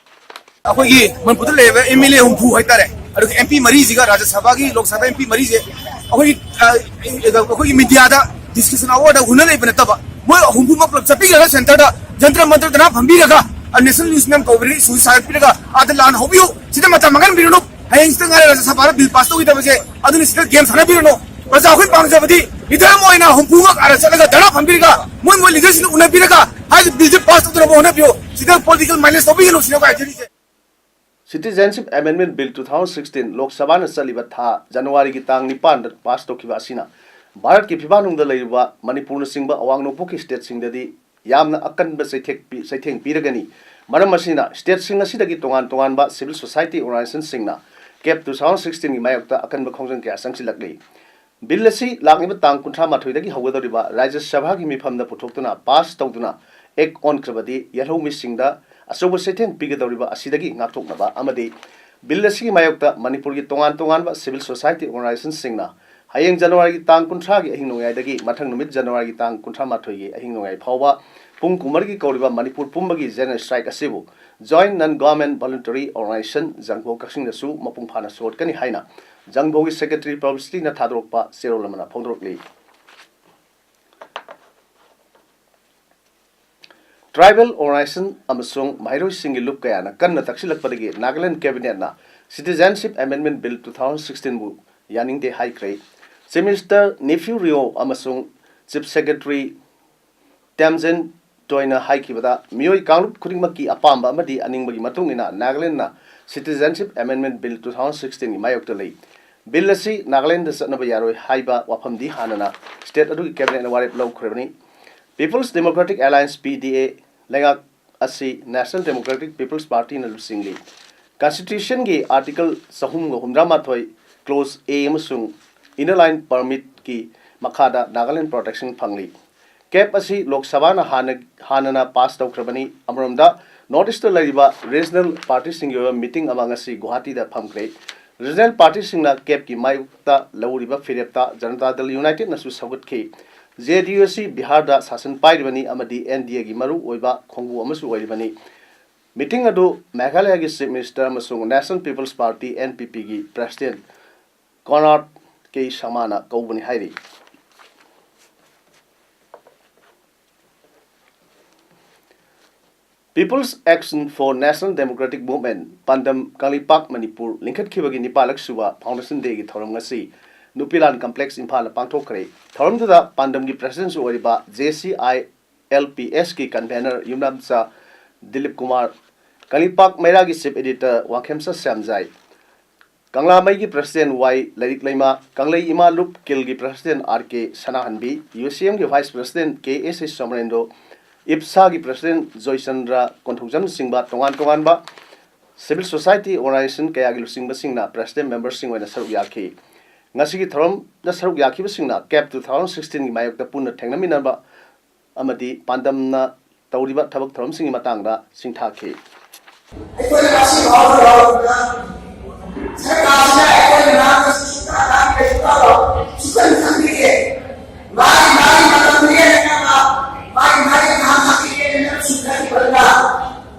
ꯑꯩꯈꯣꯏꯒꯤ ꯃꯅꯤꯄꯨꯔꯗ ꯂꯩꯔꯤꯕ ꯑꯦꯝ ꯑꯦꯜ ꯑꯦ ꯍꯨꯝꯐꯨ ꯍꯥꯏꯇꯥꯔꯦ, ꯑꯗꯨꯒ ꯑꯦꯝ ꯄꯤ ꯃꯔꯤꯁꯤꯒ, ꯔꯥꯖ꯭ꯌ ꯁꯚꯥꯒꯤ, ꯂꯣꯛ ꯁꯚꯥ ꯑꯦꯝ ꯄꯤ ꯃꯔꯤꯁꯦ ꯑꯩꯈꯣꯏꯒꯤ, ꯑ, ꯑꯩꯈꯣꯏꯒꯤ ꯃꯤꯗꯤꯌꯥꯗ ꯗꯤꯁꯀꯁꯟ ꯑꯋꯥꯔꯗ ꯎꯅ ꯂꯩꯕ ꯅꯠꯇꯕ, ꯃꯣꯏ ꯍꯨꯝꯐꯨꯃꯛ ꯄꯨꯂꯞ ꯆꯠꯄꯤꯔꯒ ꯁꯦꯟꯇꯔꯗ ꯖꯟꯇꯔ ꯃꯟꯇꯔ ꯙꯔꯅꯥ ꯐꯝꯕꯤꯔꯒ, ꯑ, ꯅꯦꯁꯅꯦꯜ ꯅ꯭ꯌꯨꯁ ꯃꯌꯥꯝ ꯀꯧꯕꯤꯔꯒ ꯏꯁꯨ ꯁꯥꯒꯠꯄꯤꯔꯒ ꯑꯥꯗ ꯂꯥꯟ ꯍꯧꯕꯤꯌꯨ, ꯁꯤꯗ ꯃꯇꯝ ꯃꯥꯡꯍꯟꯕꯤꯔꯨꯅꯨ꯫ ꯍꯌꯦꯡ ꯁꯤꯗ ꯉꯥꯏꯔꯦ ꯔꯥꯖ꯭ꯌ ꯁꯚꯥꯗ ꯕꯤꯜ ꯄꯥꯁ ꯇꯧꯈꯤꯗꯕꯁꯦ, ꯑꯗꯨꯅ ꯁꯤꯗ ꯒꯦꯝ ꯁꯥꯟꯅꯕꯤꯔꯨꯅꯨ꯫ ꯄ꯭ꯔꯖꯥ ꯑꯩꯈꯣꯏ ꯄꯥꯝꯖꯕꯗꯤ ꯂꯤꯗꯔ ꯑꯃ ꯑꯣꯏꯅ ꯍꯨꯝꯐꯨꯃꯛ ꯑꯥꯗ ꯆꯠꯂꯒ ꯙꯔꯅꯥ ꯐꯝꯕꯤꯔꯒ ꯃꯣꯏ ꯃꯣꯏ ꯂꯤꯗꯔꯁꯤꯡꯗ ꯎꯅꯕꯤꯔꯒ ꯍꯥꯏꯔꯤꯕ ꯕꯤꯜꯁꯦ ꯄꯥꯁ ꯇꯧꯗꯅꯕ ꯍꯣꯠꯅꯕꯤꯌꯨ꯫ ꯁꯤꯗ ꯄꯣꯂꯤꯇꯤꯀꯦꯜ ꯃꯥꯏꯂꯦꯖ ꯂꯧꯕꯤꯒꯅꯨ ꯁꯤꯅ ꯑꯩꯈꯣꯏ ꯍꯥꯏꯖꯔꯤꯁꯦ꯫ Citizenship Amendment Bill two thousand sixteen ꯂꯣꯛ ꯁꯚꯥꯅ ꯆꯠꯂꯤꯕ ꯊꯥ ꯖꯅꯋꯥꯔꯤꯒꯤ ꯇꯥꯡ ꯅꯤꯄꯥꯟꯗ ꯄꯥꯁ ꯇꯧꯈꯤꯕ ꯑꯁꯤꯅ ꯚꯥꯔꯠꯀꯤ ꯐꯤꯕꯥꯛꯅꯨꯡꯗ ꯂꯩꯔꯤꯕ ꯃꯅꯤꯄꯨꯔꯅꯆꯤꯡꯕ ꯑꯋꯥꯡ ꯅꯣꯡꯄꯣꯛꯀꯤ ꯁ꯭ꯇꯦꯠꯁꯤꯡꯗꯗꯤ ꯌꯥꯝꯅ ꯑꯀꯟꯕ ꯆꯩꯊꯦꯛ ꯄꯤ-, ꯆꯩꯊꯦꯡ ꯄꯤꯔꯒꯅꯤ꯫ ꯃꯔꯝ ꯑꯁꯤꯅ ꯁ꯭ꯇꯦꯠꯁꯤꯡ ꯑꯁꯤꯗꯒꯤ ꯇꯣꯉꯥꯟ ꯇꯣꯉꯥꯟꯕ ꯁꯤꯚꯤꯜ ꯁꯣꯁꯥꯏꯇꯤ ꯑꯣꯔꯒꯅꯥꯏꯖꯦꯁꯟꯁꯤꯡꯅ ꯀꯦꯞ two thousand sixteen ꯒꯤ ꯃꯥꯌꯣꯛꯇ ꯑꯀꯟꯕ ꯈꯣꯡꯖꯪ ꯀꯌꯥ ꯆꯪꯁꯤꯜꯂꯛꯂꯤ꯫ ꯕꯤꯜ ꯑꯁꯤ ꯂꯥꯛꯂꯤꯕ ꯇꯥꯡ ꯀꯨꯟꯊ꯭ꯔꯥ ꯃꯥꯊꯣꯏꯗꯒꯤ ꯍꯧꯒꯗꯧꯔꯤꯕ ꯔꯥꯖ꯭ꯌ ꯁꯚꯥꯒꯤ ꯃꯤꯐꯝꯗ ꯄꯨꯊꯣꯛꯇꯨꯅ ꯄꯥꯁ ꯇꯧꯗꯨꯅ ꯑꯦꯛ ꯑꯣꯟꯈ꯭ꯔꯕꯗꯤ ꯌꯦꯜꯍꯧꯃꯤꯁꯤꯡꯗ ꯑꯆꯧꯕ ꯆꯩꯊꯦꯡ ꯄꯤꯒꯗꯧꯔꯤꯕ ꯑꯁꯤꯗꯒꯤ ꯉꯥꯛꯊꯣꯛꯅꯕ ꯑꯃꯗꯤ ꯕꯤꯜ ꯑꯁꯤꯒꯤ ꯃꯥꯌꯣꯛꯇ ꯃꯅꯤꯄꯨꯔꯒꯤ ꯇꯣꯉꯥꯟ ꯇꯣꯉꯥꯟꯕ ꯁꯤꯚꯤꯜ ꯁꯣꯁꯥꯏꯇꯤ ꯑꯣꯔꯒꯅꯥꯏꯖꯦꯁꯟꯁꯤꯡꯅ ꯍꯌꯦꯡ ꯖꯅꯋꯥꯔꯤꯒꯤ ꯇꯥꯡ ꯀꯨꯟꯊ꯭ꯔꯥꯒꯤ ꯑꯍꯤꯡ ꯅꯣꯡꯌꯥꯏꯗꯒꯤ ꯃꯊꯪ ꯅꯨꯃꯤꯠ ꯖꯅꯋꯥꯔꯤꯒꯤ ꯇꯥꯡ ꯀꯨꯟꯊ꯭ꯔꯥ ꯃꯥꯊꯣꯏꯒꯤ ꯑꯍꯤꯡ ꯅꯣꯡꯌꯥꯏ ꯐꯥꯎꯕ ꯄꯨꯡ ꯀꯨꯟꯃꯔꯤꯒꯤ ꯀꯧꯔꯤꯕ ꯃꯅꯤꯄꯨꯔ ꯄꯨꯝꯕꯒꯤ ꯖꯦꯅꯔꯦꯜ ꯁ꯭ꯇ꯭ꯔꯥꯏꯛ ꯑꯁꯤꯕꯨ Joint Non-Government Voluntary Organization ꯖꯪꯕꯣ ꯀꯛꯆꯤꯡꯗꯁꯨ ꯃꯄꯨꯡ ꯐꯥꯅ ꯁꯧꯒꯠꯀꯅꯤ ꯍꯥꯏꯅ ꯖꯪꯕꯣꯒꯤ Secretary Publicityꯅ ꯊꯥꯗꯣꯔꯛꯄ ꯆꯦꯔꯣꯜ ꯑꯃꯅ ꯐꯣꯡꯗꯣꯔꯛꯂꯤ꯫ Tribal organization ꯑꯃꯁꯨꯡ ꯃꯍꯩꯔꯣꯏꯁꯤꯡꯒꯤ ꯂꯨꯞ ꯀꯌꯥꯅ ꯀꯟꯅ ꯇꯛꯁꯤꯜꯂꯛꯄꯗꯒꯤ Nagaland Cabinetꯅ Citizenship Amendment Bill two thousand sixteenꯕꯨ ꯌꯥꯅꯤꯡꯗꯦ ꯍꯥꯏꯈ꯭ꯔꯦ꯫ Chief Minister Neiphiu Rio ꯑꯃꯁꯨꯡ Chief Secretary Tamjen Toyꯅ ꯍꯥꯏꯈꯤꯕꯗ, ꯃꯤꯑꯣꯏ ꯀꯥꯡꯂꯨꯞ ꯈꯨꯗꯤꯡꯃꯛꯀꯤ ꯑꯄꯥꯝꯕ ꯑꯃꯗꯤ ꯑꯅꯤꯡꯕꯒꯤ ꯃꯇꯨꯡ ꯏꯟꯅ Nagaland Citizenship Amendment Bill two thousand sixteenꯒꯤ ꯃꯥꯌꯣꯛꯇ ꯂꯩ꯫ Bill ꯑꯁꯤ ꯅꯥꯒꯥꯂꯦꯟꯗ ꯆꯠꯅꯕ ꯌꯥꯔꯣꯏ ꯍꯥꯏꯕ ꯋꯥꯐꯝꯗꯤ ꯍꯥꯟꯅꯅ state ꯑꯗꯨꯒꯤ Cabinetꯅ ꯋꯥꯔꯦꯞ ꯂꯧꯈ꯭ꯔꯕꯅꯤ꯫ People's Democratic Alliance, P D A, ꯂꯩꯉꯥꯛ ꯑꯁꯤ National Democratic People's Partyꯅ ꯂꯨꯆꯤꯡꯂꯤ꯫ Constitutionꯒꯤ Article ꯆꯍꯨꯝꯒ ꯍꯨꯝꯗ꯭ꯔꯥ ꯃꯥꯊꯣꯏ, Clause A ꯑꯃꯁꯨꯡ Inner Line Permitꯀꯤ ꯃꯈꯥꯗ ꯅꯥꯒꯥꯂꯦꯟ protection ꯐꯪꯂꯤ꯫ CAP ꯑꯁꯤ ꯂꯣꯛ ꯁꯚꯥꯅ ꯍꯥꯟꯅ, ꯍꯥꯟꯅꯅ pass ꯇꯧꯈ꯭ꯔꯕꯅꯤ꯫ ꯑꯃꯔꯣꯝꯗ, North Eastꯇ ꯂꯩꯔꯤꯕ regional partyꯁꯤꯡꯒꯤ ꯑꯣꯏꯕ meeting ꯑꯃ ꯉꯁꯤ ꯒꯨꯋꯥꯍꯥꯇꯤꯗ ꯐꯝꯈ꯭ꯔꯦ꯫ Regional partyꯁꯤꯡꯅ CAPꯀꯤ ꯃꯥꯌꯣꯛꯇ ꯂꯧꯔꯤꯕ ꯐꯤꯔꯦꯞꯇ Janata Dal Unitedꯅꯁꯨ ꯁꯧꯒꯠꯈꯤ꯫ JDU ꯑꯁꯤ ꯕꯤꯍꯥꯔꯗ ꯁꯥꯁꯟ ꯄꯥꯏꯔꯤꯕꯅꯤ ꯑꯃꯗꯤ NDAꯒꯤ ꯃꯔꯨ ꯑꯣꯏꯕ ꯈꯣꯡꯕꯨ ꯑꯃꯁꯨ ꯑꯣꯏꯔꯤꯕꯅꯤ꯫ Meeting ꯑꯗꯨ ꯃꯦꯘꯥꯂꯌꯒꯤ Chief Minister ꯑꯃꯁꯨꯡ National People's Party, NPPꯒꯤ President Conrad K ꯁꯪꯃꯥꯅ ꯀꯧꯕꯅꯤ ꯍꯥꯏꯔꯤ꯫ People's Action for National Democratic Movement, ꯄꯥꯟꯗꯝ, ꯀꯪꯂꯩꯄꯥꯛ, ꯃꯅꯤꯄꯨꯔ ꯂꯤꯡꯈꯠꯈꯤꯕꯒꯤ ꯅꯤꯄꯥꯜꯂꯛ ꯁꯨꯕ Foundation Dayꯒꯤ ꯊꯧꯔꯝ ꯉꯁꯤ ꯅꯨꯄꯤꯂꯥꯟ Complex ꯏꯝꯐꯥꯜꯗ ꯄꯥꯡꯊꯣꯛꯈ꯭ꯔꯦ꯫ ꯊꯧꯔꯝꯗꯨꯗ ꯄꯥꯟꯗꯝꯒꯤ Presidentꯁꯨ ꯑꯣꯏꯔꯤꯕ JCILPSꯀꯤ Convener ꯌꯨꯝꯅꯥꯝꯆꯥ Dilip Kumar, Kangleipak ꯃꯩꯔꯥꯒꯤ Chief Editor Wangkhemcha Shyamjai, ꯀꯪꯂꯥꯃꯩꯒꯤ President ꯋꯥꯏ ꯂꯥꯏꯔꯤꯛ ꯂꯩꯃ, ꯀꯪꯂꯩ ꯏꯃꯥ ꯂꯨꯞ ꯀꯤꯜꯒꯤ President R K ꯁꯅꯥꯍꯟꯕꯤ, UCMꯒꯤ Vice President K S H ꯁꯣꯃꯔꯦꯟꯗ꯭ꯔꯣ, ꯏꯞꯁꯥꯒꯤ President Joychandra ꯀꯣꯟꯊꯧꯖꯝꯅꯆꯤꯡꯕ ꯇꯣꯉꯥꯟ ꯇꯣꯉꯥꯟꯕ civil society organization ꯀꯌꯥꯒꯤ ꯂꯨꯆꯤꯡꯕꯁꯤꯡꯅ President memberꯁꯤꯡ ꯑꯣꯏꯅ ꯁꯔꯨꯛ ꯌꯥꯈꯤ꯫ ꯉꯁꯤꯒꯤ ꯊꯧꯔꯝꯗ ꯁꯔꯨꯛ ꯌꯥꯈꯤꯕꯁꯤꯡꯅ CAP two thousand sixteenꯒꯤ ꯃꯥꯌꯣꯛꯇ ꯄꯨꯟꯅ ꯊꯦꯡꯅꯃꯤꯟꯅꯕ ꯑꯃꯗꯤ ꯄꯥꯟꯗꯝꯅ ꯇꯧꯔꯤꯕ ꯊꯕꯛ ꯊꯧꯔꯝꯁꯤꯡꯒꯤ ꯃꯇꯥꯡꯗ ꯁꯤꯡꯊꯥꯈꯤ꯫ ꯑꯩꯈꯣꯏꯅ ꯉꯁꯤ ꯐꯥꯎꯕ ꯌꯥꯎꯔꯕꯗ ꯁꯔꯀꯥꯔꯁꯤꯅ ꯑꯩꯈꯣꯏꯅ ꯉꯥꯡꯕꯁꯤ ꯁꯨꯡꯇꯥ ꯇꯥꯕꯤꯗꯦ, ꯁꯨꯡꯇꯥ ꯁꯨꯡꯈꯟ ꯈꯟꯕꯤꯗꯦ꯫ ꯃꯥꯒꯤ ꯃꯥꯒꯤ ꯃꯇꯝ ꯂꯦꯟꯅꯅꯕ, ꯃꯥꯒꯤ ꯃꯥꯒꯤ ꯉꯥꯏꯍꯥꯛ ꯉꯥꯏꯍꯥꯛꯀꯤ ꯂꯦꯟꯅꯅꯕ ꯁꯨꯡꯈꯟꯈꯤꯕꯅꯤꯅ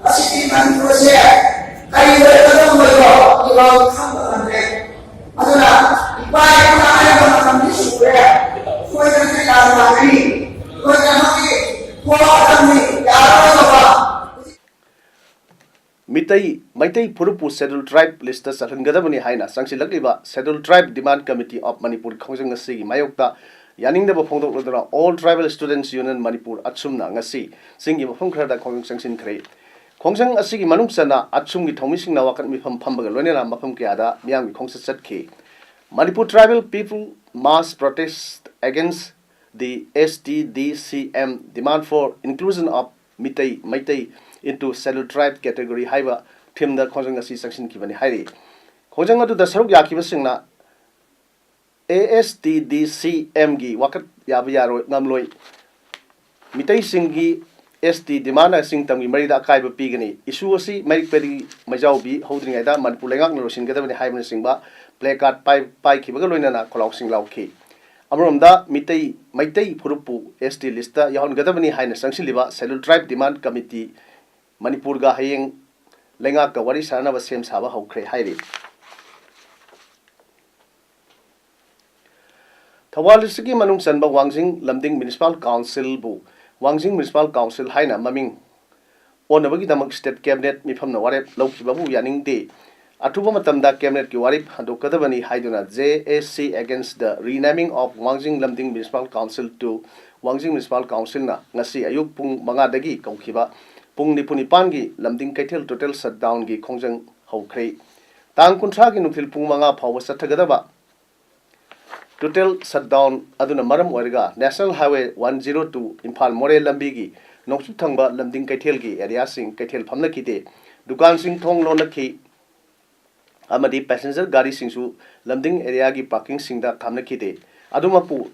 ꯉꯁꯤꯗꯤ Manipur Meitei ꯐꯨꯔꯨꯞꯄꯨ Scheduled Tribe list ꯆꯜꯍꯟꯒꯗꯕꯅꯤ ꯍꯥꯏꯅ ꯆꯪꯁꯤꯜꯂꯛꯂꯤꯕ Scheduled Tribe Demand Committee of Manipur ꯈꯣꯡꯖꯪ ꯑꯁꯤꯒꯤ ꯃꯥꯌꯣꯛꯇ ꯌꯥꯅꯤꯡꯗꯕ ꯐꯣꯡꯗꯣꯛꯂꯗꯨꯅ All Tribal Students Union Manipur, ATSUM ꯅ ꯉꯁꯤ ꯆꯤꯡꯒꯤ ꯃꯐꯝ ꯈꯔꯗ ꯈꯣꯡꯖꯪ ꯆꯪꯁꯤꯟꯈ꯭ꯔꯦ꯫ ꯈꯣꯡꯖꯪ ꯑꯁꯤꯒꯤ ꯃꯅꯨꯡ ꯆꯟꯅ ATSUM ꯒꯤ ꯊꯧꯃꯤꯁꯤꯡꯅ ꯋꯥꯀꯠ ꯃꯤꯐꯝ ꯐꯝꯕꯒ ꯂꯣꯏꯅꯅ ꯃꯐꯝ ꯀꯌꯥꯗ ꯃꯤꯌꯥꯝꯒꯤ ꯈꯣꯡꯆꯠ ꯆꯠꯈꯤ꯫ Manipur Tribal People Mass Protest Against the S T D C M Demand for Inclusion of Mitei, Meitei into Scheduled Tribe Category ꯍꯥꯏꯕ theme ꯗ ꯈꯣꯡꯖꯪ ꯑꯁꯤ ꯆꯪꯁꯤꯟꯈꯤꯕꯅꯤ ꯍꯥꯏꯔꯤ꯫ ꯈꯣꯡꯖꯪ ꯑꯗꯨꯗ ꯁꯔꯨꯛ ꯌꯥꯈꯤꯕꯁꯤꯡꯅ A S T D C M ꯒꯤ ꯋꯥꯀꯠ ꯌꯥꯕ ꯌꯥꯔꯣꯏ, ꯉꯝꯂꯣꯏ, ꯃꯤꯇꯩꯁꯤꯡꯒꯤ S T demand ꯅ ꯆꯤꯡ ꯇꯝꯒꯤ ꯃꯔꯤꯗ ꯑꯀꯥꯏꯕ ꯄꯤꯒꯅꯤ, issue ꯑꯁꯤ ꯃꯩꯔꯤꯛ ꯄꯩꯔꯤ ꯃꯩꯖꯥꯎꯕꯤ ꯍꯧꯗ꯭ꯔꯤꯉꯩꯗ ꯃꯅꯤꯄꯨꯔ ꯂꯩꯉꯥꯛꯅ ꯂꯣꯏꯁꯤꯟꯒꯗꯕꯅꯤ ꯍꯥꯏꯕꯅꯆꯤꯡꯕ placard ꯄꯥꯏ-, ꯄꯥꯏꯈꯤꯕꯒ ꯂꯣꯏꯅꯅ ꯈꯣꯜꯂꯥꯎꯁꯤꯡ ꯂꯥꯎꯈꯤ꯫ ꯑꯃꯔꯣꯝꯗ Meitei, Meitei ꯐꯨꯔꯨꯞꯄꯨ S T list ꯇ ꯌꯥꯎꯍꯟꯒꯗꯕꯅꯤ ꯍꯥꯏꯅ ꯆꯪꯁꯤꯜꯂꯤꯕ Scheduled Tribe Demand Committee ꯃꯅꯤꯄꯨꯔꯒ ꯍꯌꯦꯡ ꯂꯩꯉꯥꯛꯀ ꯋꯥꯔꯤ ꯁꯥꯅꯅꯕ ꯁꯦꯝ ꯁꯥꯕ ꯍꯧꯈ꯭ꯔꯦ ꯍꯥꯏꯔꯤ꯫ ꯊꯧꯕꯥꯜ district ꯀꯤ ꯃꯅꯨꯡ ꯆꯟꯕ ꯋꯥꯡꯖꯤꯡ ꯂꯝꯗꯤꯡ Municipal Council ꯕꯨ ꯋꯥꯡꯖꯤꯡ Municipal Council ꯍꯥꯏꯅ ꯃꯃꯤꯡ ꯑꯣꯟꯅꯕꯒꯤꯗꯃꯛ state cabinet ꯃꯤꯐꯝꯅ ꯋꯥꯔꯦꯞ ꯂꯧꯈꯤꯕꯕꯨ ꯌꯥꯅꯤꯡꯗꯦ꯫ ꯑꯊꯨꯕ ꯃꯇꯝꯗ cabinet ꯀꯤ ꯋꯥꯔꯦꯞ ꯍꯟꯗꯣꯛꯀꯗꯕꯅꯤ ꯍꯥꯏꯗꯨꯅ J S C Against the Renaming of Wangjing Lamding Municipal Council to Wangjing Municipal Council ꯅ ꯉꯁꯤ ꯑꯌꯨꯛ ꯄꯨꯡ ꯃꯉꯥꯗꯒꯤ ꯀꯧꯈꯤꯕ ꯄꯨꯡ ꯅꯤꯐꯨ ꯅꯤꯄꯥꯟꯒꯤ ꯂꯝꯗꯤꯡ ꯀꯩꯊꯦꯜ total shutdown ꯒꯤ ꯈꯣꯡꯖꯪ ꯍꯧꯈ꯭ꯔꯦ꯫ ꯇꯥꯡ ꯀꯨꯟꯊ꯭ꯔꯥꯒꯤ ꯅꯨꯡꯊꯤꯜ ꯄꯨꯡ ꯃꯉꯥ ꯐꯥꯎꯕ ꯆꯠꯊꯒꯗꯕ total shutdown ꯑꯗꯨꯅ ꯃꯔꯝ ꯑꯣꯏꯔꯒ National Highway one zero two Imphal ꯃꯣꯔꯦ ꯂꯝꯕꯤꯒꯤ ꯅꯣꯡꯆꯨꯞ ꯊꯪꯕ ꯂꯝꯗꯤꯡ ꯀꯩꯊꯦꯜꯒꯤ area ꯁꯤꯡ ꯀꯩꯊꯦꯜ ꯐꯝꯅꯈꯤꯗꯦ꯫ ꯗꯨꯀꯥꯟꯁꯤꯡ ꯊꯣꯡ ꯂꯣꯟꯅꯈꯤ ꯑꯃꯗꯤ passenger ꯒꯥꯔꯤꯁꯤꯡꯁꯨ ꯂꯝꯗꯤꯡ area ꯒꯤ parking ꯁꯤꯡꯗ ꯈꯥꯝꯅꯈꯤꯗꯦ꯫ ꯑꯗꯨꯃꯛꯄꯨ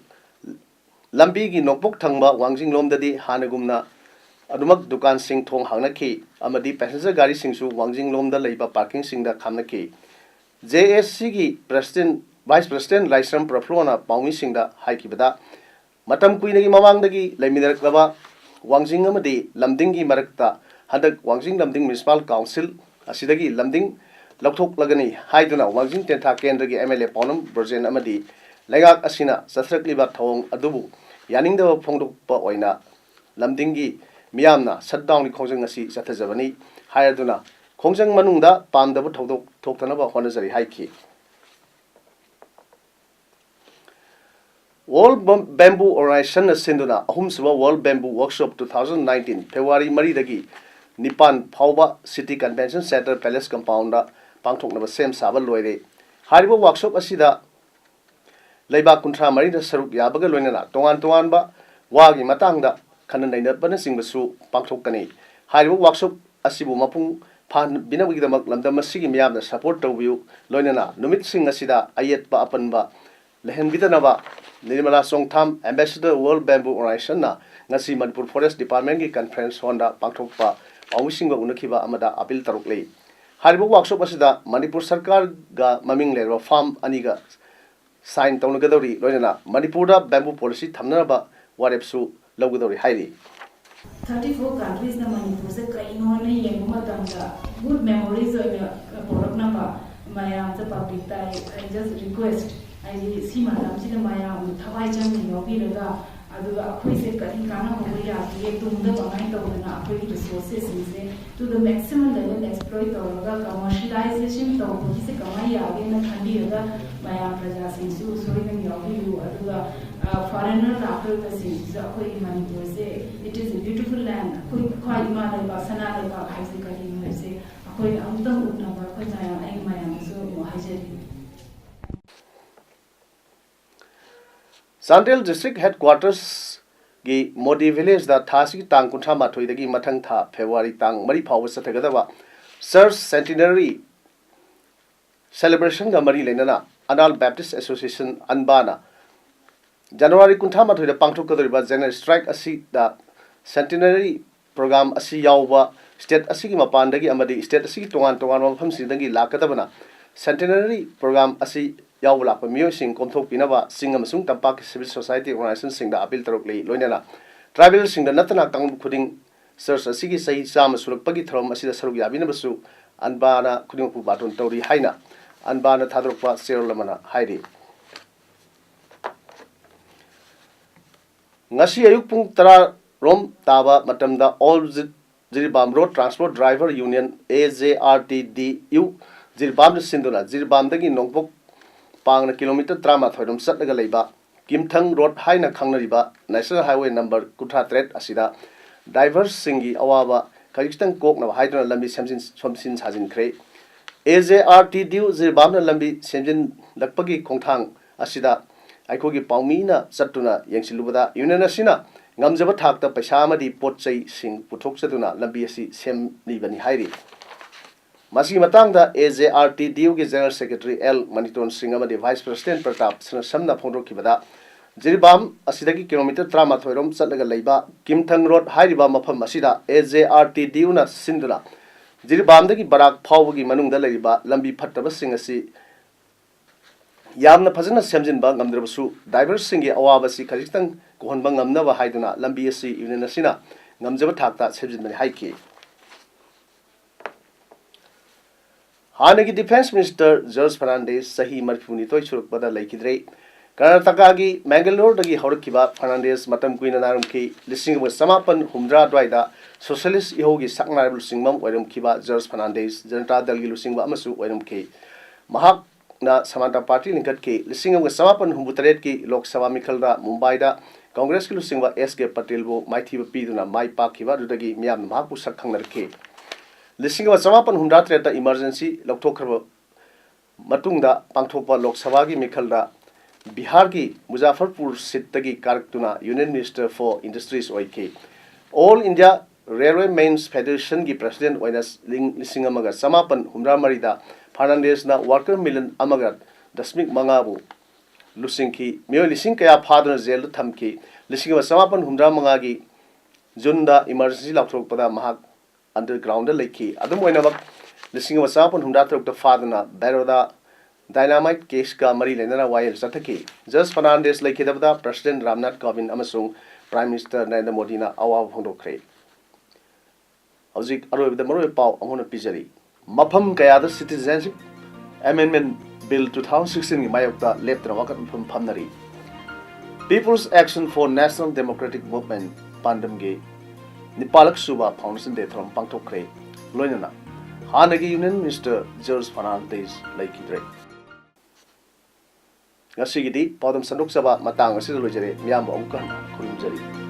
ꯂꯝꯕꯤꯒꯤ ꯅꯣꯡꯄꯣꯛ ꯊꯪꯕ ꯋꯥꯡꯖꯤꯡꯂꯣꯝꯗꯗꯤ ꯍꯥꯟꯅꯒꯨꯝꯅ ꯑꯗꯨꯃꯛ ꯗꯨꯀꯥꯟꯁꯤꯡ ꯊꯣꯡ ꯍꯥꯡꯅꯈꯤ ꯑꯃꯗꯤ passenger ꯒꯥꯔꯤꯁꯤꯡꯁꯨ ꯋꯥꯡꯖꯤꯡꯂꯣꯝꯗ ꯂꯩꯕ parking ꯁꯤꯡꯗ ꯈꯥꯝꯅꯈꯤ꯫ J S C ꯒꯤ President, Vice President ꯂꯥꯏꯁ꯭ꯔꯝ ꯄ꯭ꯔꯐꯨꯜꯂꯣꯅ ꯄꯥꯎꯃꯤꯁꯤꯡꯗ ꯍꯥꯏꯈꯤꯕꯗ, ꯃꯇꯝ ꯀꯨꯏꯅꯒꯤ ꯃꯃꯥꯡꯗꯒꯤ ꯂꯩꯃꯤꯟꯅꯔꯛꯂꯕ ꯋꯥꯡꯖꯤꯡ ꯑꯃꯗꯤ ꯂꯝꯗꯤꯡꯒꯤ ꯃꯔꯛꯇ ꯍꯟꯗꯛ ꯋꯥꯡꯖꯤꯡ ꯂꯝꯗꯤꯡ Municipal Council ꯑꯁꯤꯗꯒꯤ ꯂꯝꯗꯤꯡ ꯂꯧꯊꯣꯛꯂꯒꯅꯤ ꯍꯥꯏꯗꯨꯅ ꯋꯥꯡꯖꯤꯡ ꯇꯦꯟꯊꯥ ꯀꯦꯟꯗ꯭ꯔꯒꯤ M L A ꯄꯥꯎꯅꯝ ꯕ꯭ꯔꯣꯖꯦꯟ ꯑꯃꯗꯤ ꯂꯩꯉꯥꯛ ꯑꯁꯤꯅ ꯆꯠꯊꯔꯛꯂꯤꯕ ꯊꯧꯑꯣꯡ ꯑꯗꯨꯕꯨ ꯌꯥꯅꯤꯡꯗꯕ ꯐꯣꯡꯗꯣꯛꯄ ꯑꯣꯏꯅ ꯂꯝꯗꯤꯡꯒꯤ ꯃꯤꯌꯥꯝꯅ shutdown ꯒꯤ ꯈꯣꯡꯖꯪ ꯑꯁꯤ ꯆꯠꯊꯖꯕꯅꯤ ꯍꯥꯏꯔꯗꯨꯅ ꯈꯣꯡꯖꯪ ꯃꯅꯨꯡꯗ ꯄꯥꯝꯗꯕ ꯊꯧꯗꯣꯛ ꯊꯣꯛꯇꯅꯕ ꯍꯣꯠꯅꯖꯔꯤ ꯍꯥꯏꯈꯤ꯫ World Bam- Bamboo Organizationꯅ ꯁꯤꯟꯗꯨꯅ ꯑꯍꯨꯝꯁꯨꯕ World Bamboo Workshop two thousand nineteen February ꯃꯔꯤꯗꯒꯤ ꯅꯤꯄꯥꯟ ꯐꯥꯎꯕ City Convention Center Palace Compoundꯗ ꯄꯥꯡꯊꯣꯛꯅꯕ ꯁꯦꯝ ꯁꯥꯕ ꯂꯣꯏꯔꯦ꯫ ꯍꯥꯏꯔꯤꯕ workshop ꯑꯁꯤꯗ ꯂꯩꯕꯥꯛ ꯀꯨꯟꯊ꯭ꯔꯥ ꯃꯔꯤꯅ ꯁꯔꯨꯛ ꯌꯥꯕꯒ ꯂꯣꯏꯅꯅ ꯇꯣꯉꯥꯟ ꯇꯣꯉꯥꯟꯕ ꯋꯥꯒꯤ ꯃꯇꯥꯡꯗ ꯈꯟꯅ ꯅꯩꯅꯕꯅꯆꯤꯡꯕꯁꯨ ꯄꯥꯡꯊꯣꯛꯀꯅꯤ꯫ ꯍꯥꯏꯔꯤꯕ workshop ꯑꯁꯤꯕꯨ ꯃꯄꯨꯡ ꯐꯥꯍꯟꯕꯤꯅꯕꯒꯤꯗꯃꯛ ꯂꯝꯗꯝ ꯑꯁꯤꯒꯤ ꯃꯤꯌꯥꯝꯅ support ꯇꯧꯕꯤꯌꯨ꯫ ꯂꯣꯏꯅꯅ ꯅꯨꯃꯤꯠꯁꯤꯡ ꯑꯁꯤꯗ ꯑꯌꯦꯠꯄ ꯑꯄꯟꯕ ꯂꯩꯍꯟꯕꯤꯗꯅꯕ ꯅꯤꯔꯃꯂꯥ ꯆꯣꯡꯊꯥꯝ, Ambassador World Bamboo Organizationꯅ ꯉꯁꯤ ꯃꯅꯤꯄꯨꯔ Forest Departmentꯀꯤ conference hallꯗ ꯄꯥꯡꯊꯣꯛꯄ ꯄꯥꯎꯃꯤꯁꯤꯡꯒ ꯎꯅꯈꯤꯕ ꯑꯃꯗ appeal ꯇꯧꯔꯛꯂꯤ꯫ ꯍꯥꯏꯔꯤꯕ workshop ꯑꯁꯤꯗ ꯃꯅꯤꯄꯨꯔ ꯁꯔꯀꯥꯔꯒ ꯃꯃꯤꯡ ꯂꯩꯔꯕ firm ꯑꯅꯤꯒ sign ꯇꯧꯅꯒꯗꯧꯔꯤ, ꯂꯣꯏꯅꯅ ꯃꯅꯤꯄꯨꯔꯗ bamboo policy ꯊꯝꯅꯅꯕ ꯋꯥꯔꯦꯞꯁꯨ ꯂꯧꯒꯗꯧꯔꯤ ꯍꯥꯏꯔꯤ꯫ Thirty four countriesꯅ ꯃꯅꯤꯄꯨꯔꯁꯦ ꯀꯩꯅꯣ ꯍꯥꯏꯅ ꯌꯦꯡꯕ ꯃꯇꯝꯗ good memories ꯑꯣꯏꯅ ꯄꯨꯔꯛꯅꯕ ꯃꯌꯥꯝꯗ publicꯇ I, I just request, ꯍꯥꯏꯗꯤ ꯁꯤ ꯃꯇꯝꯁꯤꯗ ꯃꯌꯥꯝ ꯊꯋꯥꯏ ꯆꯪꯅ ꯌꯥꯎꯕꯤꯔꯒ ꯑꯗꯨꯒ ꯑꯩꯈꯣꯏꯁꯦ ꯀꯔꯤ ꯀꯥꯟꯅꯍꯧꯕ ꯌꯥꯒꯦ, ꯇꯨꯡꯗ ꯀꯃꯥꯏꯅ ꯇꯧꯗꯅ ꯑꯩꯈꯣꯏꯒꯤ resourcesꯁꯤꯡꯁꯦ to the maximum level exploit ꯇꯧꯔꯒ commercialization ꯇꯧꯕꯒꯤꯁꯦ ꯀꯃꯥꯏꯅ ꯌꯥꯒꯦꯅ ꯈꯟꯕꯤꯔꯒ ꯃꯌꯥꯝ ꯄ꯭ꯔꯖꯥꯁꯤꯡꯁꯨ ꯁꯣꯏꯗꯅ ꯌꯥꯎꯕꯤꯌꯨ꯫ ꯑꯗꯨꯒ foreigner ꯂꯥꯛꯇꯧꯔꯤꯕꯁꯤꯡꯁꯤꯁꯨ ꯑꯩꯈꯣꯏꯒꯤ ꯃꯅꯤꯄꯨꯔꯁꯦ it is a beautiful land, ꯑꯩꯈꯣꯏ ꯏꯃꯥ ꯂꯩꯕꯥꯛ, ꯁꯅꯥ ꯂꯩꯕꯥꯛ ꯍꯥꯏꯁꯦ ꯀꯔꯤꯅꯣ ꯍꯥꯏꯕꯁꯦ ꯑꯩꯈꯣꯏꯅ ꯑꯃꯨꯛꯇꯪ ꯎꯅꯕ ꯑꯩꯈꯣꯏ ꯃꯌꯥꯝ, ꯑꯩ ꯃꯌꯥꯝꯗꯁꯨ ꯑꯃꯨꯛ ꯍꯥꯏꯖꯔꯤ꯫ ꯆꯥꯟꯗꯦꯜ District Headquartersꯒꯤ ꯃꯣꯗꯤ Villageꯗ ꯊꯥ ꯑꯁꯤꯒꯤ ꯇꯥꯡ ꯀꯨꯟꯊ꯭ꯔꯥ ꯃꯥꯊꯣꯏꯗꯒꯤ ꯃꯊꯪ ꯊꯥ February ꯇꯥꯡ ꯃꯔꯤ ꯐꯥꯎꯕ ꯆꯠꯊꯒꯗꯕ Church Centenary Celebrationꯒ ꯃꯔꯤ ꯂꯩꯅꯅ Anal Baptist Association, ANBAꯅ January ꯀꯨꯟꯊ꯭ꯔꯥ ꯃꯥꯊꯣꯏꯗ ꯄꯥꯡꯊꯣꯛꯀꯗꯧꯔꯤꯕ General Strike ꯑꯁꯤꯗ Centenary Program ꯑꯁꯤ ꯌꯥꯎꯕ state ꯑꯁꯤꯒꯤ ꯃꯄꯥꯟꯗꯒꯤ ꯑꯃꯗꯤ state ꯑꯁꯤꯒꯤ ꯇꯣꯉꯥꯟ ꯇꯣꯉꯥꯟꯕ ꯃꯐꯝꯁꯤꯡꯗꯒꯤ ꯂꯥꯛꯀꯗꯕꯅ Centenary Program ꯑꯁꯤ ꯌꯥꯎꯕ ꯂꯥꯛꯄ ꯃꯤꯑꯣꯏꯁꯤꯡ ꯀꯣꯝꯊꯣꯛꯄꯤꯅꯕ ꯆꯤꯡ ꯑꯃꯁꯨꯡ ꯇꯝꯄꯥꯛꯀꯤ civil society organizationꯁꯤꯡꯗ appeal ꯇꯧꯔꯛꯂꯤ꯫ ꯂꯣꯏꯅꯅ tribalꯁꯤꯡꯗ ꯅꯠꯇꯅ ꯀꯥꯡꯂꯨꯞ ꯈꯨꯗꯤꯡ church ꯑꯁꯤꯒꯤ ꯆꯍꯤ ꯆꯥꯝꯃ ꯁꯨꯔꯛꯄꯒꯤ ꯊꯧꯔꯝ ꯑꯁꯤꯗ ꯁꯔꯨꯛ ꯌꯥꯕꯤꯅꯕꯁꯨ ANBAꯅ ꯈꯨꯗꯤꯡꯃꯛꯄꯨ ꯕꯥꯇꯣꯟ ꯇꯧꯔꯤ ꯍꯥꯏꯅ ANBAꯅ ꯊꯥꯗꯣꯔꯛꯄ ꯆꯦꯔꯣꯜ ꯑꯃꯅ ꯍꯥꯏꯔꯤ꯫ ꯉꯁꯤ ꯑꯌꯨꯛ ꯄꯨꯡ ꯇꯔꯥ ꯔꯣꯝ ꯇꯥꯕ ꯃꯇꯝꯗ All Vijit Jiribam road transport driver union, A J R T D U, ꯖꯤꯔꯤꯕꯥꯝꯅ ꯁꯤꯟꯗꯨꯅ ꯖꯤꯔꯤꯕꯥꯝꯗꯒꯤ ꯅꯣꯡꯄꯣꯛ ꯄꯥꯡꯅ ꯀꯤꯂꯣꯃꯤꯇꯔ ꯇꯔꯥꯃꯥꯊꯣꯏ ꯔꯣꯝ ꯆꯠꯂꯒ ꯂꯩꯕ ꯀꯤꯝꯊꯪ ꯔꯣꯗ ꯍꯥꯏꯅ ꯈꯪꯅꯔꯤꯕ ꯅꯦꯁꯅꯦꯜ ꯍꯥꯏꯋꯦ ꯅꯝꯕꯔ ꯀꯨꯟꯊ꯭ꯔꯥ ꯇꯔꯦꯠ ꯑꯁꯤꯗ ꯗ꯭ꯔꯥꯏꯚꯔꯁꯤꯡꯒꯤ ꯑꯋꯥꯕ ꯈꯖꯤꯛꯇꯪ ꯀꯣꯛꯅꯕ ꯍꯥꯏꯗꯨꯅ ꯂꯝꯕꯤ ꯁꯦꯝꯖꯤꯟ ꯁꯦꯝꯖꯤꯟ ꯁꯥꯖꯤꯟꯈ꯭ꯔꯦ꯫ A J R T D U ꯖꯤꯔꯤꯕꯥꯝꯅ ꯂꯝꯕꯤ ꯁꯦꯝꯖꯤꯜꯂꯛꯄꯒꯤ ꯈꯣꯡꯊꯥꯡ ꯑꯁꯤꯗ ꯑꯩꯈꯣꯏꯒꯤ ꯄꯥꯎꯃꯤꯅ ꯆꯠꯇꯨꯅ ꯌꯦꯡꯁꯤꯜꯂꯨꯕꯗ ꯌꯨꯅꯤꯌꯟ ꯑꯁꯤꯅ ꯉꯝꯖꯕ ꯊꯥꯛꯇ ꯄꯩꯁꯥ ꯑꯃꯗꯤ ꯄꯣꯠ ꯆꯩꯁꯤꯡ ꯄꯨꯊꯣꯛꯆꯗꯨꯅ ꯂꯝꯕꯤ ꯑꯁꯤ ꯁꯦꯝꯂꯤꯕꯅꯤ ꯍꯥꯏꯔꯤ꯫ ꯃꯁꯤꯒꯤ ꯃꯇꯥꯡꯗ ꯑꯦ ꯖꯦ ꯑꯥꯔ ꯇꯤ ꯗꯤ ꯌꯨꯒꯤ ꯖꯦꯅꯔꯦꯜ ꯁꯦꯀ꯭ꯔꯦꯇꯔꯤ ꯑꯦꯜ ꯃꯅꯤꯇꯣꯟ ꯁꯤꯡ ꯑꯃꯗꯤ ꯚꯥꯏꯁ ꯄ꯭ꯔꯁꯤꯗꯦꯟꯠ ꯄ꯭ꯔꯇꯥꯞ ꯁꯅꯥꯁꯝꯅ ꯐꯣꯡꯗꯣꯛꯈꯤꯕꯗ, ꯖꯤꯔꯤꯕꯥꯝ ꯑꯁꯤꯗꯒꯤ ꯀꯤꯂꯣꯃꯤꯇꯔ ꯇꯔꯥꯃꯥꯊꯣꯏ ꯔꯣꯝ ꯆꯠꯂꯒ ꯂꯩꯕ ꯀꯤꯝꯊꯪ ꯔꯣꯗ ꯍꯥꯏꯔꯤꯕ ꯃꯐꯝ ꯑꯁꯤꯗ ꯑꯦ ꯖꯦ ꯑꯥꯔ ꯇꯤ ꯗꯤ ꯌꯨꯅ ꯁꯤꯟꯗꯨꯅ ꯖꯤꯔꯤꯕꯥꯝꯗꯒꯤ ꯕꯔꯥꯛ ꯐꯥꯎꯕꯒꯤ ꯃꯅꯨꯡꯗ ꯂꯩꯔꯤꯕ ꯂꯝꯕꯤ ꯐꯠꯇꯕꯁꯤꯡ ꯑꯁꯤ ꯌꯥꯝꯅ ꯐꯖꯅ ꯁꯦꯝꯖꯤꯟꯕ ꯉꯝꯗ꯭ꯔꯕꯁꯨ, ꯗ꯭ꯔꯥꯏꯚꯔꯁꯤꯡꯒꯤ ꯑꯋꯥꯕꯁꯤ ꯈꯖꯤꯛꯇꯪ ꯀꯣꯛꯍꯟꯕ ꯉꯝꯅꯕ ꯍꯥꯏꯗꯨꯅ ꯂꯝꯕꯤ ꯑꯁꯤ ꯌꯨꯅꯤꯌꯟ ꯑꯁꯤꯅ ꯉꯝꯖꯕ ꯊꯥꯛꯇ ꯁꯦꯝꯖꯤꯟꯕꯅꯤ ꯍꯥꯏꯈꯤ꯫ ꯍꯥꯟꯅꯒꯤ ꯗꯤꯐꯦꯟꯁ ꯃꯤꯅꯤꯁꯇꯔ ꯖꯣꯔꯖ ꯐꯔꯅꯥꯟꯗꯦꯁ ꯆꯍꯤ ꯃꯔꯤꯐꯨꯅꯤꯊꯣꯏ ꯁꯨꯔꯛꯄꯗ ꯂꯩꯈꯤꯗ꯭ꯔꯦ꯫ ꯀꯔꯅꯥꯇꯀꯥꯒꯤ ꯃꯦꯡꯒꯂꯣꯔꯗꯒꯤ ꯍꯧꯔꯛꯈꯤꯕ ꯐꯔꯅꯥꯟꯗꯦꯁ ꯃꯇꯝ ꯀꯨꯏꯅ ꯅꯥꯔꯝꯈꯤ꯫ ꯂꯤꯁꯤꯡ ꯑꯃꯒ ꯆꯃꯥꯄꯟ ꯍꯨꯝꯗ꯭ꯔꯥ ꯑꯗꯨꯋꯥꯏꯗ ꯁꯣꯁꯤꯌꯦꯂꯤꯁ꯭ꯠ ꯏꯍꯧꯒꯤ ꯁꯛꯅꯥꯏꯔꯕ ꯂꯨꯆꯤꯡꯕ ꯑꯃ ꯑꯣꯏꯔꯝꯈꯤꯕ ꯖꯣꯔꯖ ꯐꯔꯅꯥꯟꯗꯦꯁ ꯖꯅꯇꯥ ꯗꯜꯒꯤ ꯂꯨꯆꯤꯡꯕ ꯑꯃꯁꯨ ꯑꯣꯏꯔꯝꯈꯤ꯫ ꯃꯍꯥꯛꯅ ꯁꯃꯥꯟꯇꯥ ꯄꯥꯔꯇꯤ ꯂꯤꯡꯈꯠꯈꯤ꯫ ꯂꯤꯁꯤꯡ ꯑꯃꯒ ꯆꯃꯥꯄꯟ ꯍꯨꯝꯐꯨ ꯇꯔꯦꯠꯀꯤ ꯂꯣꯛ ꯁꯚꯥ ꯃꯤꯈꯜꯗ ꯃꯨꯝꯕꯥꯏꯗ ꯀꯪꯒ꯭ꯔꯦꯁꯀꯤ ꯂꯨꯆꯤꯡꯕ ꯑꯦꯁ ꯀꯦ ꯄꯇꯦꯜꯕꯨ ꯃꯥꯏꯊꯤꯕ ꯄꯤꯗꯨꯅ ꯃꯥꯏ ꯄꯥꯛꯈꯤꯕ ꯑꯗꯨꯗꯒꯤ ꯃꯤꯌꯥꯝꯅ ꯃꯍꯥꯛꯄꯨ ꯁꯛ ꯈꯪꯅꯔꯛꯈꯤ꯫ ꯂꯤꯁꯤꯡ ꯑꯃ ꯆꯃꯥꯄꯟ ꯍꯨꯝꯐꯨꯇꯔꯦꯠꯇ ꯏꯃꯔꯖꯦꯟꯁꯤ ꯂꯧꯊꯣꯛꯈ꯭ꯔꯕ ꯃꯇꯨꯡꯗ ꯄꯥꯡꯊꯣꯛꯄ ꯂꯣꯛ ꯁꯚꯥꯒꯤ ꯃꯤꯈꯜꯗ ꯕꯤꯍꯥꯔꯒꯤ ꯃꯨꯖꯥꯐꯔꯄꯨꯔ ꯁꯤꯠꯇꯒꯤ ꯀꯥꯔꯛꯇꯨꯅ Union Minister for Industries ꯑꯣꯏꯈꯤ꯫ All India Railway Men's Federationꯒꯤ president ꯑꯣꯏꯅ ꯂꯤꯡ ꯂꯤꯁꯤꯡ ꯑꯃꯒ ꯆꯃꯥꯄꯟ ꯍꯨꯝꯐꯨꯇꯔꯥ ꯃꯔꯤꯗ ꯐꯔꯅꯥꯟꯗꯦꯁꯅ worker million ꯑꯃꯒ ꯗꯁꯃꯤꯛ ꯃꯉꯥꯕꯨ ꯂꯨꯆꯤꯡꯈꯤ꯫ ꯃꯤꯑꯣꯏ ꯂꯤꯁꯤꯡ ꯀꯌꯥ ꯐꯥꯗꯨꯅ ꯖꯦꯜꯗ ꯊꯝꯈꯤ꯫ ꯂꯤꯁꯤꯡ ꯑꯃ ꯆꯃꯥꯄꯟ ꯍꯨꯝꯐꯨꯇꯔꯥ ꯃꯉꯥꯒꯤ ꯖꯨꯟꯗ emergency ꯂꯥꯎꯊꯣꯔꯛꯄꯗ ꯃꯍꯥꯛ undergroundꯗ ꯂꯩꯈꯤ꯫ ꯑꯗꯨꯝ ꯑꯣꯏꯅꯃꯛ, ꯂꯤꯁꯤꯡ ꯑꯃ ꯆꯃꯥꯄꯟ ꯍꯨꯝꯐꯨꯇꯔꯨꯛꯇ ꯐꯥꯗꯨꯅ ꯕꯦꯔꯣꯗꯥ dynamite caseꯀ ꯃꯔꯤ ꯂꯩꯅꯅ ꯋꯥꯌꯦꯜ ꯆꯠꯊꯈꯤ꯫ ꯖꯣꯔꯖ ꯐꯔꯅꯥꯟꯗꯦꯁ ꯂꯩꯈꯤꯗꯕꯗ President ꯔꯥꯝꯅꯥꯊ ꯀꯣꯕꯤꯟꯗ ꯑꯃꯁꯨꯡ Prime Minister ꯅꯔꯦꯟꯗ꯭ꯔ ꯃꯣꯗꯤꯅ ꯑꯋꯥꯕ ꯐꯣꯡꯗꯣꯛꯈ꯭ꯔꯦ꯫ ꯍꯧꯖꯤꯛ ꯑꯔꯣꯏꯕꯗ ꯃꯔꯨꯑꯣꯏꯕ ꯄꯥꯎ ꯑꯃꯨꯛ ꯍꯟꯅ ꯄꯤꯖꯔꯤ꯫ ꯃꯐꯝ ꯀꯌꯥꯗ Citizenship Amendment Bill two thousand sixteenꯒꯤ ꯃꯥꯌꯣꯛꯇ ꯂꯦꯞꯇꯅ ꯋꯥꯀꯠ ꯃꯤꯐꯝ ꯐꯝꯅꯔꯤ꯫ People's Action for National Democratic Movement ꯄꯥꯟꯗꯝꯒꯤ ꯅꯤꯄꯥꯜꯂꯛ ꯁꯨꯕ Foundation Day ꯊꯧꯔꯝ ꯄꯥꯡꯊꯣꯛꯈ꯭ꯔꯦ꯫ ꯂꯣꯏꯅꯅ ꯍꯥꯟꯅꯒꯤ Union Minister George Fernandez ꯂꯩꯈꯤꯗ꯭ꯔꯦ꯫ ꯉꯁꯤꯒꯤꯗꯤ ꯄꯥꯎꯗꯝ ꯁꯟꯗꯣꯛꯆꯕ ꯃꯇꯥꯡ ꯑꯁꯤꯗ ꯂꯣꯏꯖꯔꯦ꯫ ꯃꯤꯌꯥꯝꯕꯨ ꯑꯃꯨꯛꯀ ꯍꯟꯅ ꯈꯨꯔꯨꯝꯖꯔꯤ꯫